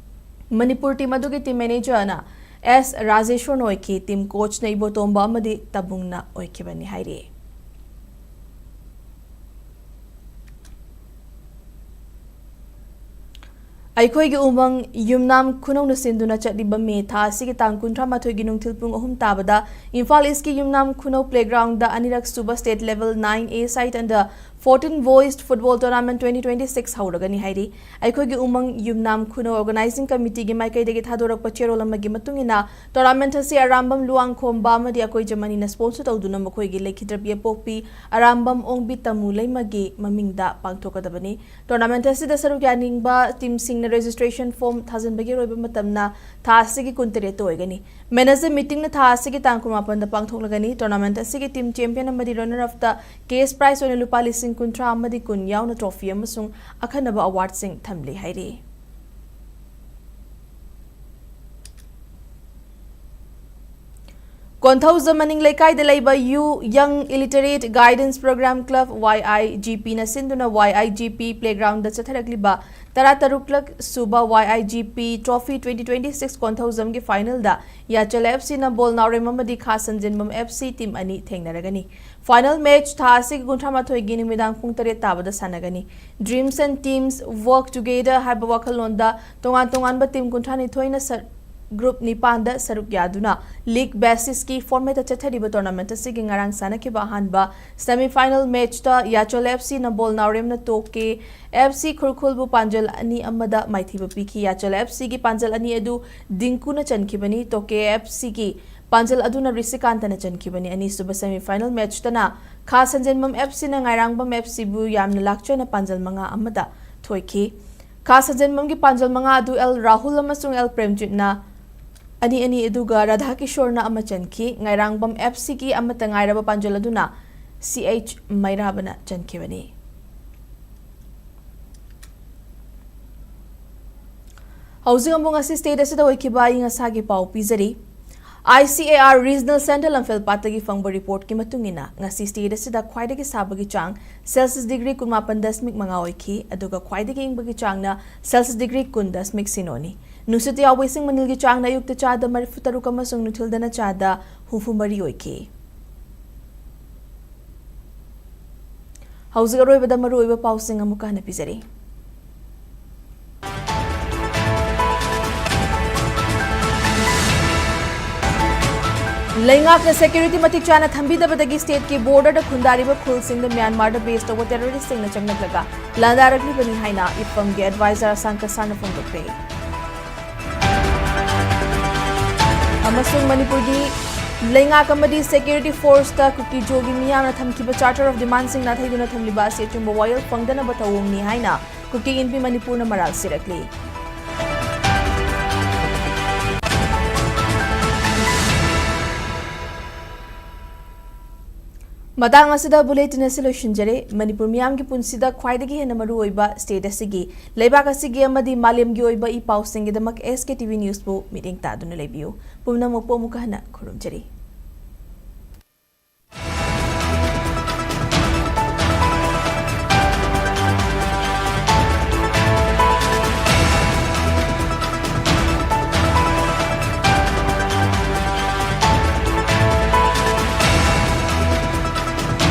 ꯃꯅꯤꯄꯨꯔ team ꯑꯗꯨꯒꯤ team managerꯅ ꯑꯦꯁ ꯔꯥꯖꯦꯁ꯭ꯋꯔꯅ ꯑꯣꯏꯈꯤ, team coachꯅ ꯏꯕꯣꯇꯣꯝꯕ ꯑꯃꯗꯤ ꯇꯕꯨꯡꯅ ꯑꯣꯏꯈꯤꯕꯅꯤ ꯍꯥꯏꯔꯤ꯫ ꯑꯩꯈꯣꯏꯒꯤ ꯎꯃꯪ ꯌꯨꯝꯅꯥꯝ ꯈꯨꯅꯧꯅ ꯁꯤꯟꯗꯨꯅ ꯆꯠꯂꯤꯕ ꯃꯦ ꯊꯥ ꯑꯁꯤꯒꯤ ꯇꯥꯡ ꯀꯨꯟꯊ꯭ꯔꯥ ꯃꯥꯊꯣꯏꯒꯤ ꯅꯨꯡꯊꯤꯜ ꯄꯨꯡ ꯑꯍꯨꯝ ꯇꯥꯕꯗ ꯏꯝꯐꯥꯜ ꯏꯁꯀꯤ ꯌꯨꯝꯅꯥꯝ ꯈꯨꯅꯧ playgroundꯗ ꯑꯅꯤꯔꯛ ꯁꯨꯕ state level nine A side under fourteen boys football tournament twenty twenty six ꯍꯧꯔꯒꯅꯤ ꯍꯥꯏꯔꯤ꯫ ꯑꯩꯈꯣꯏꯒꯤ ꯎꯃꯪ ꯌꯨꯝꯅꯥꯝ ꯈꯨꯅꯧ organizing committeeꯒꯤ ꯃꯥꯏꯀꯩꯗꯒꯤ ꯊꯥꯗꯣꯔꯛꯄ ꯆꯦꯔꯣꯜ ꯑꯃꯒꯤ ꯃꯇꯨꯡ ꯏꯟꯅ, tournament ꯑꯁꯤ ꯑꯔꯥꯝꯕꯝ ꯂꯨꯋꯥꯡꯈꯣꯝꯕ ꯑꯃꯗꯤ ꯑꯀꯣꯏꯖ ꯃꯅꯤꯅ sponsor ꯇꯧꯗꯨꯅ ꯃꯈꯣꯏꯒꯤ ꯂꯩꯈꯤꯗ꯭ꯔꯕꯤ ꯑꯄꯣꯛꯄꯤ ꯑꯔꯥꯝꯕꯝ ꯑꯣꯡꯕꯤ ꯇꯃꯨ ꯂꯩꯃꯒꯤ ꯃꯃꯤꯡꯗ ꯄꯥꯡꯊꯣꯛꯀꯗꯕꯅꯤ꯫ Tournament ꯑꯁꯤꯗ ꯁꯔꯨꯛ ꯌꯥꯅꯤꯡꯕ teamꯁꯤꯡꯅ registration form ꯊꯥꯖꯤꯟꯕꯒꯤ ꯑꯔꯣꯏꯕ ꯃꯇꯝꯅ ꯊꯥ ꯑꯁꯤꯒꯤ ꯀꯨꯟꯇꯔꯦꯠꯇ ꯑꯣꯏꯒꯅꯤ꯫ Manager meetingꯅ ꯊꯥ ꯑꯁꯤꯒꯤ ꯇꯥꯡ ꯀꯨꯟꯃꯥꯄꯟꯗ ꯄꯥꯡꯊꯣꯛꯂꯒꯅꯤ꯫ Tournament ꯑꯁꯤꯒꯤ team champion ꯑꯃꯗꯤ runner upꯇ cash prize ꯑꯣꯏꯅ ꯂꯨꯄꯥ ꯂꯤꯁꯤꯡ ꯀꯨꯟꯊ꯭ꯔꯥ ꯑꯃꯗꯤ ꯀꯨꯟ ꯌꯥꯎꯅ trophy ꯑꯃꯁꯨꯡ ꯑꯈꯟꯅꯕ awardꯁꯤꯡ ꯊꯝꯂꯤ ꯍꯥꯏꯔꯤ꯫ ꯀꯣꯟꯊꯧꯖꯝ ꯃꯅꯤꯡ ꯂꯩꯀꯥꯏꯗ ꯂꯩꯕ U ꯌꯪ ꯏꯂꯤꯇꯔꯦꯠ guidance programme club, Y I G ꯄꯤꯅ ꯁꯤꯟꯗꯨꯅ ꯋꯥꯏ ꯑꯥꯏ ꯖꯤ ꯄꯤ playgroundꯗ ꯆꯠꯊꯔꯛꯂꯤꯕ ꯇꯔꯥꯇꯔꯨꯛꯂꯛ ꯁꯨꯕ Y I G P trophy twenty twenty six ꯀꯣꯟꯊꯧꯖꯝꯒꯤ finalꯗ ꯌꯥꯆꯜ ꯑꯦꯐ ꯁꯤꯅ ꯕꯣꯜ ꯅꯥꯎꯔꯦꯝ ꯑꯃꯗꯤ ꯈꯥ ꯁꯟꯖꯦꯟꯕꯝ ꯑꯦꯐ ꯁꯤ team ꯑꯅꯤ ꯊꯦꯡꯅꯔꯒꯅꯤ꯫ Final match ꯊꯥ ꯑꯁꯤꯒꯤ ꯀꯨꯟꯊ꯭ꯔꯥ ꯃꯥꯊꯣꯏꯒꯤ ꯅꯨꯃꯤꯗꯥꯡ ꯄꯨꯡ ꯇꯔꯦꯠ ꯇꯥꯕꯗ ꯁꯥꯟꯅꯒꯅꯤ꯫ Dreams and Teams Work Together ꯍꯥꯏꯕ ꯋꯥꯈꯜꯂꯣꯟꯗ ꯇꯣꯉꯥꯟ ꯇꯣꯉꯥꯟꯕ team ꯀꯨꯟꯊ꯭ꯔꯥ ꯅꯤꯊꯣꯏꯅ ꯁꯔ-, ꯒ꯭ꯔꯨꯞ ꯅꯤꯄꯥꯟꯗ ꯁꯔꯨꯛ ꯌꯥꯗꯨꯅ ꯂꯤꯒ ꯕꯦꯁꯤꯁꯀꯤ ꯐꯣꯔꯃꯦꯠꯇ ꯆꯠꯊꯔꯤꯕ ꯇꯣꯔꯅꯥꯃꯦꯟꯠ ꯑꯁꯤꯒꯤ ꯉꯔꯥꯡ ꯁꯥꯟꯅꯈꯤꯕ ꯑꯍꯥꯟꯕ ꯁꯦꯃꯤꯐꯥꯏꯅꯦꯜ ꯃꯦꯆꯇ ꯌꯥꯆꯣꯜ ꯑꯦꯐ ꯁꯤꯅ ꯕꯣꯜ ꯅꯥꯎꯔꯦꯝꯅ ꯇꯣꯛꯀꯦ ꯑꯦꯐ ꯁꯤ ꯈꯨꯔꯈꯨꯜꯕꯨ ꯄꯥꯟꯖꯜ ꯑꯅꯤ ꯑꯃꯗ ꯃꯥꯏꯊꯤꯕ ꯄꯤꯈꯤ꯫ ꯌꯥꯆꯣꯜ ꯑꯦꯐ ꯁꯤꯒꯤ ꯄꯥꯟꯖꯜ ꯑꯅꯤ ꯑꯗꯨ ꯗꯤꯡꯀꯨꯅ ꯆꯟꯈꯤꯕꯅꯤ꯫ ꯇꯣꯛꯀꯦ ꯑꯦꯐ ꯁꯤꯒꯤ ꯄꯥꯟꯖꯜ ꯑꯗꯨꯅ ꯔꯤꯁꯤꯀꯥꯟꯇꯅ ꯆꯟꯈꯤꯕꯅꯤ꯫ ꯑꯅꯤꯁꯨꯕ ꯁꯦꯃꯤꯐꯥꯏꯅꯦꯜ ꯃꯦꯆꯇꯅ ꯈꯥ ꯁꯟꯖꯦꯟꯕꯝ ꯑꯦꯐ ꯁꯤꯅ ꯉꯥꯏꯔꯥꯡꯕꯝ ꯑꯦꯐ ꯁꯤꯕꯨ ꯌꯥꯝꯅ ꯂꯥꯛꯆꯅ ꯄꯥꯟꯖꯜ ꯃꯉꯥ ꯑꯃꯗ ꯊꯣꯏꯈꯤ꯫ ꯈꯥ ꯁꯟꯖꯦꯟꯕꯝꯒꯤ ꯄꯥꯟꯖꯜ ꯃꯉꯥ ꯑꯗꯨ ꯑꯦꯜ ꯔꯥꯍꯨꯜ ꯑꯃꯁꯨꯡ ꯑꯦꯜ ꯄ꯭ꯔꯦꯝꯖꯤꯠꯅ ꯑꯅꯤ ꯑꯅꯤ ꯑꯗꯨꯒ ꯔꯥꯙꯥꯀꯤꯁꯣꯔꯅ ꯑꯃ ꯆꯟꯈꯤ꯫ ꯉꯥꯏꯔꯥꯡꯕꯝ ꯑꯦꯐ ꯁꯤꯒꯤ ꯑꯃꯠꯇ ꯉꯥꯏꯔꯕ ꯄꯥꯟꯖꯜ ꯑꯗꯨꯅ ꯁꯤ ꯑꯩꯆ ꯃꯩꯔꯥꯕꯅ ꯆꯟꯈꯤꯕꯅꯤ꯫ ꯍꯧꯖꯤꯛ ꯑꯃꯨꯛ ꯉꯁꯤ ꯁ꯭ꯇꯦꯠ ꯑꯁꯤꯗ ꯑꯣꯏꯈꯤꯕ ꯑꯏꯪ ꯑꯁꯥꯒꯤ ꯄꯥꯎ ꯄꯤꯖꯔꯤ꯫ I C A R regional centre ꯂꯝꯐꯦꯜꯄꯥꯠꯇꯒꯤ ꯐꯪꯕ ꯔꯤꯄꯣꯔꯠꯀꯤ ꯃꯇꯨꯡ ꯏꯟꯅ ꯉꯁꯤ ꯁ꯭ꯇꯦꯠ ꯑꯁꯤꯗ ꯈ꯭ꯋꯥꯏꯗꯒꯤ ꯁꯥꯕꯒꯤ ꯆꯥꯡ ꯁꯦꯜꯁꯤꯌꯁ ꯗꯤꯒ꯭ꯔꯤ ꯀꯨꯟꯃꯥꯄꯟ ꯗꯁꯃꯤꯛ ꯃꯉꯥ ꯑꯣꯏꯈꯤ, ꯑꯗꯨꯒ ꯈ꯭ꯋꯥꯏꯗꯒꯤ ꯏꯪꯕꯒꯤ ꯆꯥꯡꯅ ꯁꯦꯜꯁꯤꯌꯁ ꯗꯤꯒ꯭ꯔꯤ ꯀꯨꯟ ꯗꯁꯃꯤꯛ ꯁꯤꯅꯣꯅꯤ꯫ ꯅꯨꯡꯁꯤꯠꯇ ꯌꯥꯎꯕ ꯏꯁꯤꯡ ꯃꯅꯤꯜꯒꯤ ꯆꯥꯡꯅ ꯑꯌꯨꯛꯇ ꯆꯥꯗ ꯃꯔꯤꯐꯨ ꯇꯔꯨꯛ ꯑꯃꯁꯨꯡ ꯅꯨꯡꯊꯤꯜꯗꯅ ꯆꯥꯗ ꯍꯨꯝꯐꯨ ꯃꯔꯤ ꯑꯣꯏꯈꯤ꯫ ꯍꯧꯖꯤꯛ ꯑꯔꯣꯏꯕꯗ ꯃꯔꯨꯑꯣꯏꯕ ꯄꯥꯎꯁꯤꯡ ꯑꯃꯨꯛꯀ ꯍꯟꯅ ꯄꯤꯖꯔꯤ꯫ ꯂꯩꯉꯥꯛꯅ ꯁꯦꯀ꯭ꯌꯨꯔꯤꯇꯤ ꯃꯇꯤꯛ ꯆꯥꯅ ꯊꯝꯕꯤꯗꯕꯗꯒꯤ ꯁ꯭ꯇꯦꯠꯀꯤ ꯕꯣꯔꯗꯔꯗ ꯈꯨꯟꯗꯥꯔꯤꯕ ꯈꯨꯜꯁꯤꯡꯗ ꯃ꯭ꯌꯥꯟꯃꯥꯔꯗ ꯕꯦꯁ ꯇꯧꯕ ꯇꯦꯔꯣꯔꯤꯁ꯭ꯠꯁꯤꯡꯅ ꯆꯪꯂꯛꯂꯒ ꯂꯥꯟꯗꯥꯔꯛꯂꯤꯕꯅꯤ ꯍꯥꯏꯅ ꯏꯐꯝꯒꯤ ꯑꯦꯗꯚꯥꯏꯖꯔ ꯑꯁꯥꯡ ꯀꯁꯥꯔꯅ ꯐꯣꯡꯗꯣꯛꯈ꯭ꯔꯦ꯫ ꯑꯃꯁꯨꯡ ꯃꯅꯤꯄꯨꯔꯒꯤ ꯂꯩꯉꯥꯛ ꯑꯃꯗꯤ ꯁꯦꯀ꯭ꯌꯨꯔꯤꯇꯤ ꯐꯣꯔꯁꯇ ꯀꯨꯀꯤ ꯖꯣꯒꯤ ꯃꯤꯌꯥꯝꯅ ꯊꯝꯈꯤꯕ ꯆꯥꯔꯇꯔ ꯑꯣꯐ ꯗꯤꯃꯥꯟꯁꯤꯡ ꯅꯥꯊꯩꯗꯨꯅ ꯊꯝꯂꯤꯕ ꯑꯁꯤ ꯑꯆꯨꯝꯕ ꯋꯥꯌꯦꯜ ꯐꯪꯗꯅꯕ ꯊꯧꯑꯣꯡꯅꯤ ꯍꯥꯏꯅ ꯀꯨꯀꯤ ꯏꯟꯄꯤ ꯃꯅꯤꯄꯨꯔꯅ ꯃꯔꯥꯜ ꯁꯤꯔꯛꯂꯤ꯫ ꯃꯇꯥꯡ ꯑꯁꯤꯗ ꯕꯨꯂꯦꯇꯤꯟ ꯑꯁꯤ ꯂꯣꯏꯁꯤꯟꯖꯔꯦ꯫ ꯃꯅꯤꯄꯨꯔ ꯃꯤꯌꯥꯝꯒꯤ ꯄꯨꯟꯁꯤꯗ ꯈ꯭ꯋꯥꯏꯗꯒꯤ ꯍꯦꯟꯅ ꯃꯔꯨꯑꯣꯏꯕ ꯁ꯭ꯇꯦꯠ ꯑꯁꯤꯒꯤ, ꯂꯩꯕꯥꯛ ꯑꯁꯤꯒꯤ ꯑꯃꯗꯤ ꯃꯥꯂꯦꯝꯒꯤ ꯑꯣꯏꯕ ꯏ ꯄꯥꯎꯁꯤꯡꯒꯤꯗꯃꯛ ꯑꯦꯁ ꯀꯦ ꯇꯤ ꯚꯤ ꯅ꯭ꯌꯨꯁꯄꯨ ꯃꯤꯠꯌꯦꯡ ꯇꯥꯗꯨꯅ ꯂꯩꯕꯤꯌꯨ꯫ ꯄꯨꯝꯅꯃꯛꯄꯨ ꯑꯃꯨꯛꯀ ꯍꯟꯅ ꯈꯨꯔꯨꯝꯖꯔꯤ꯫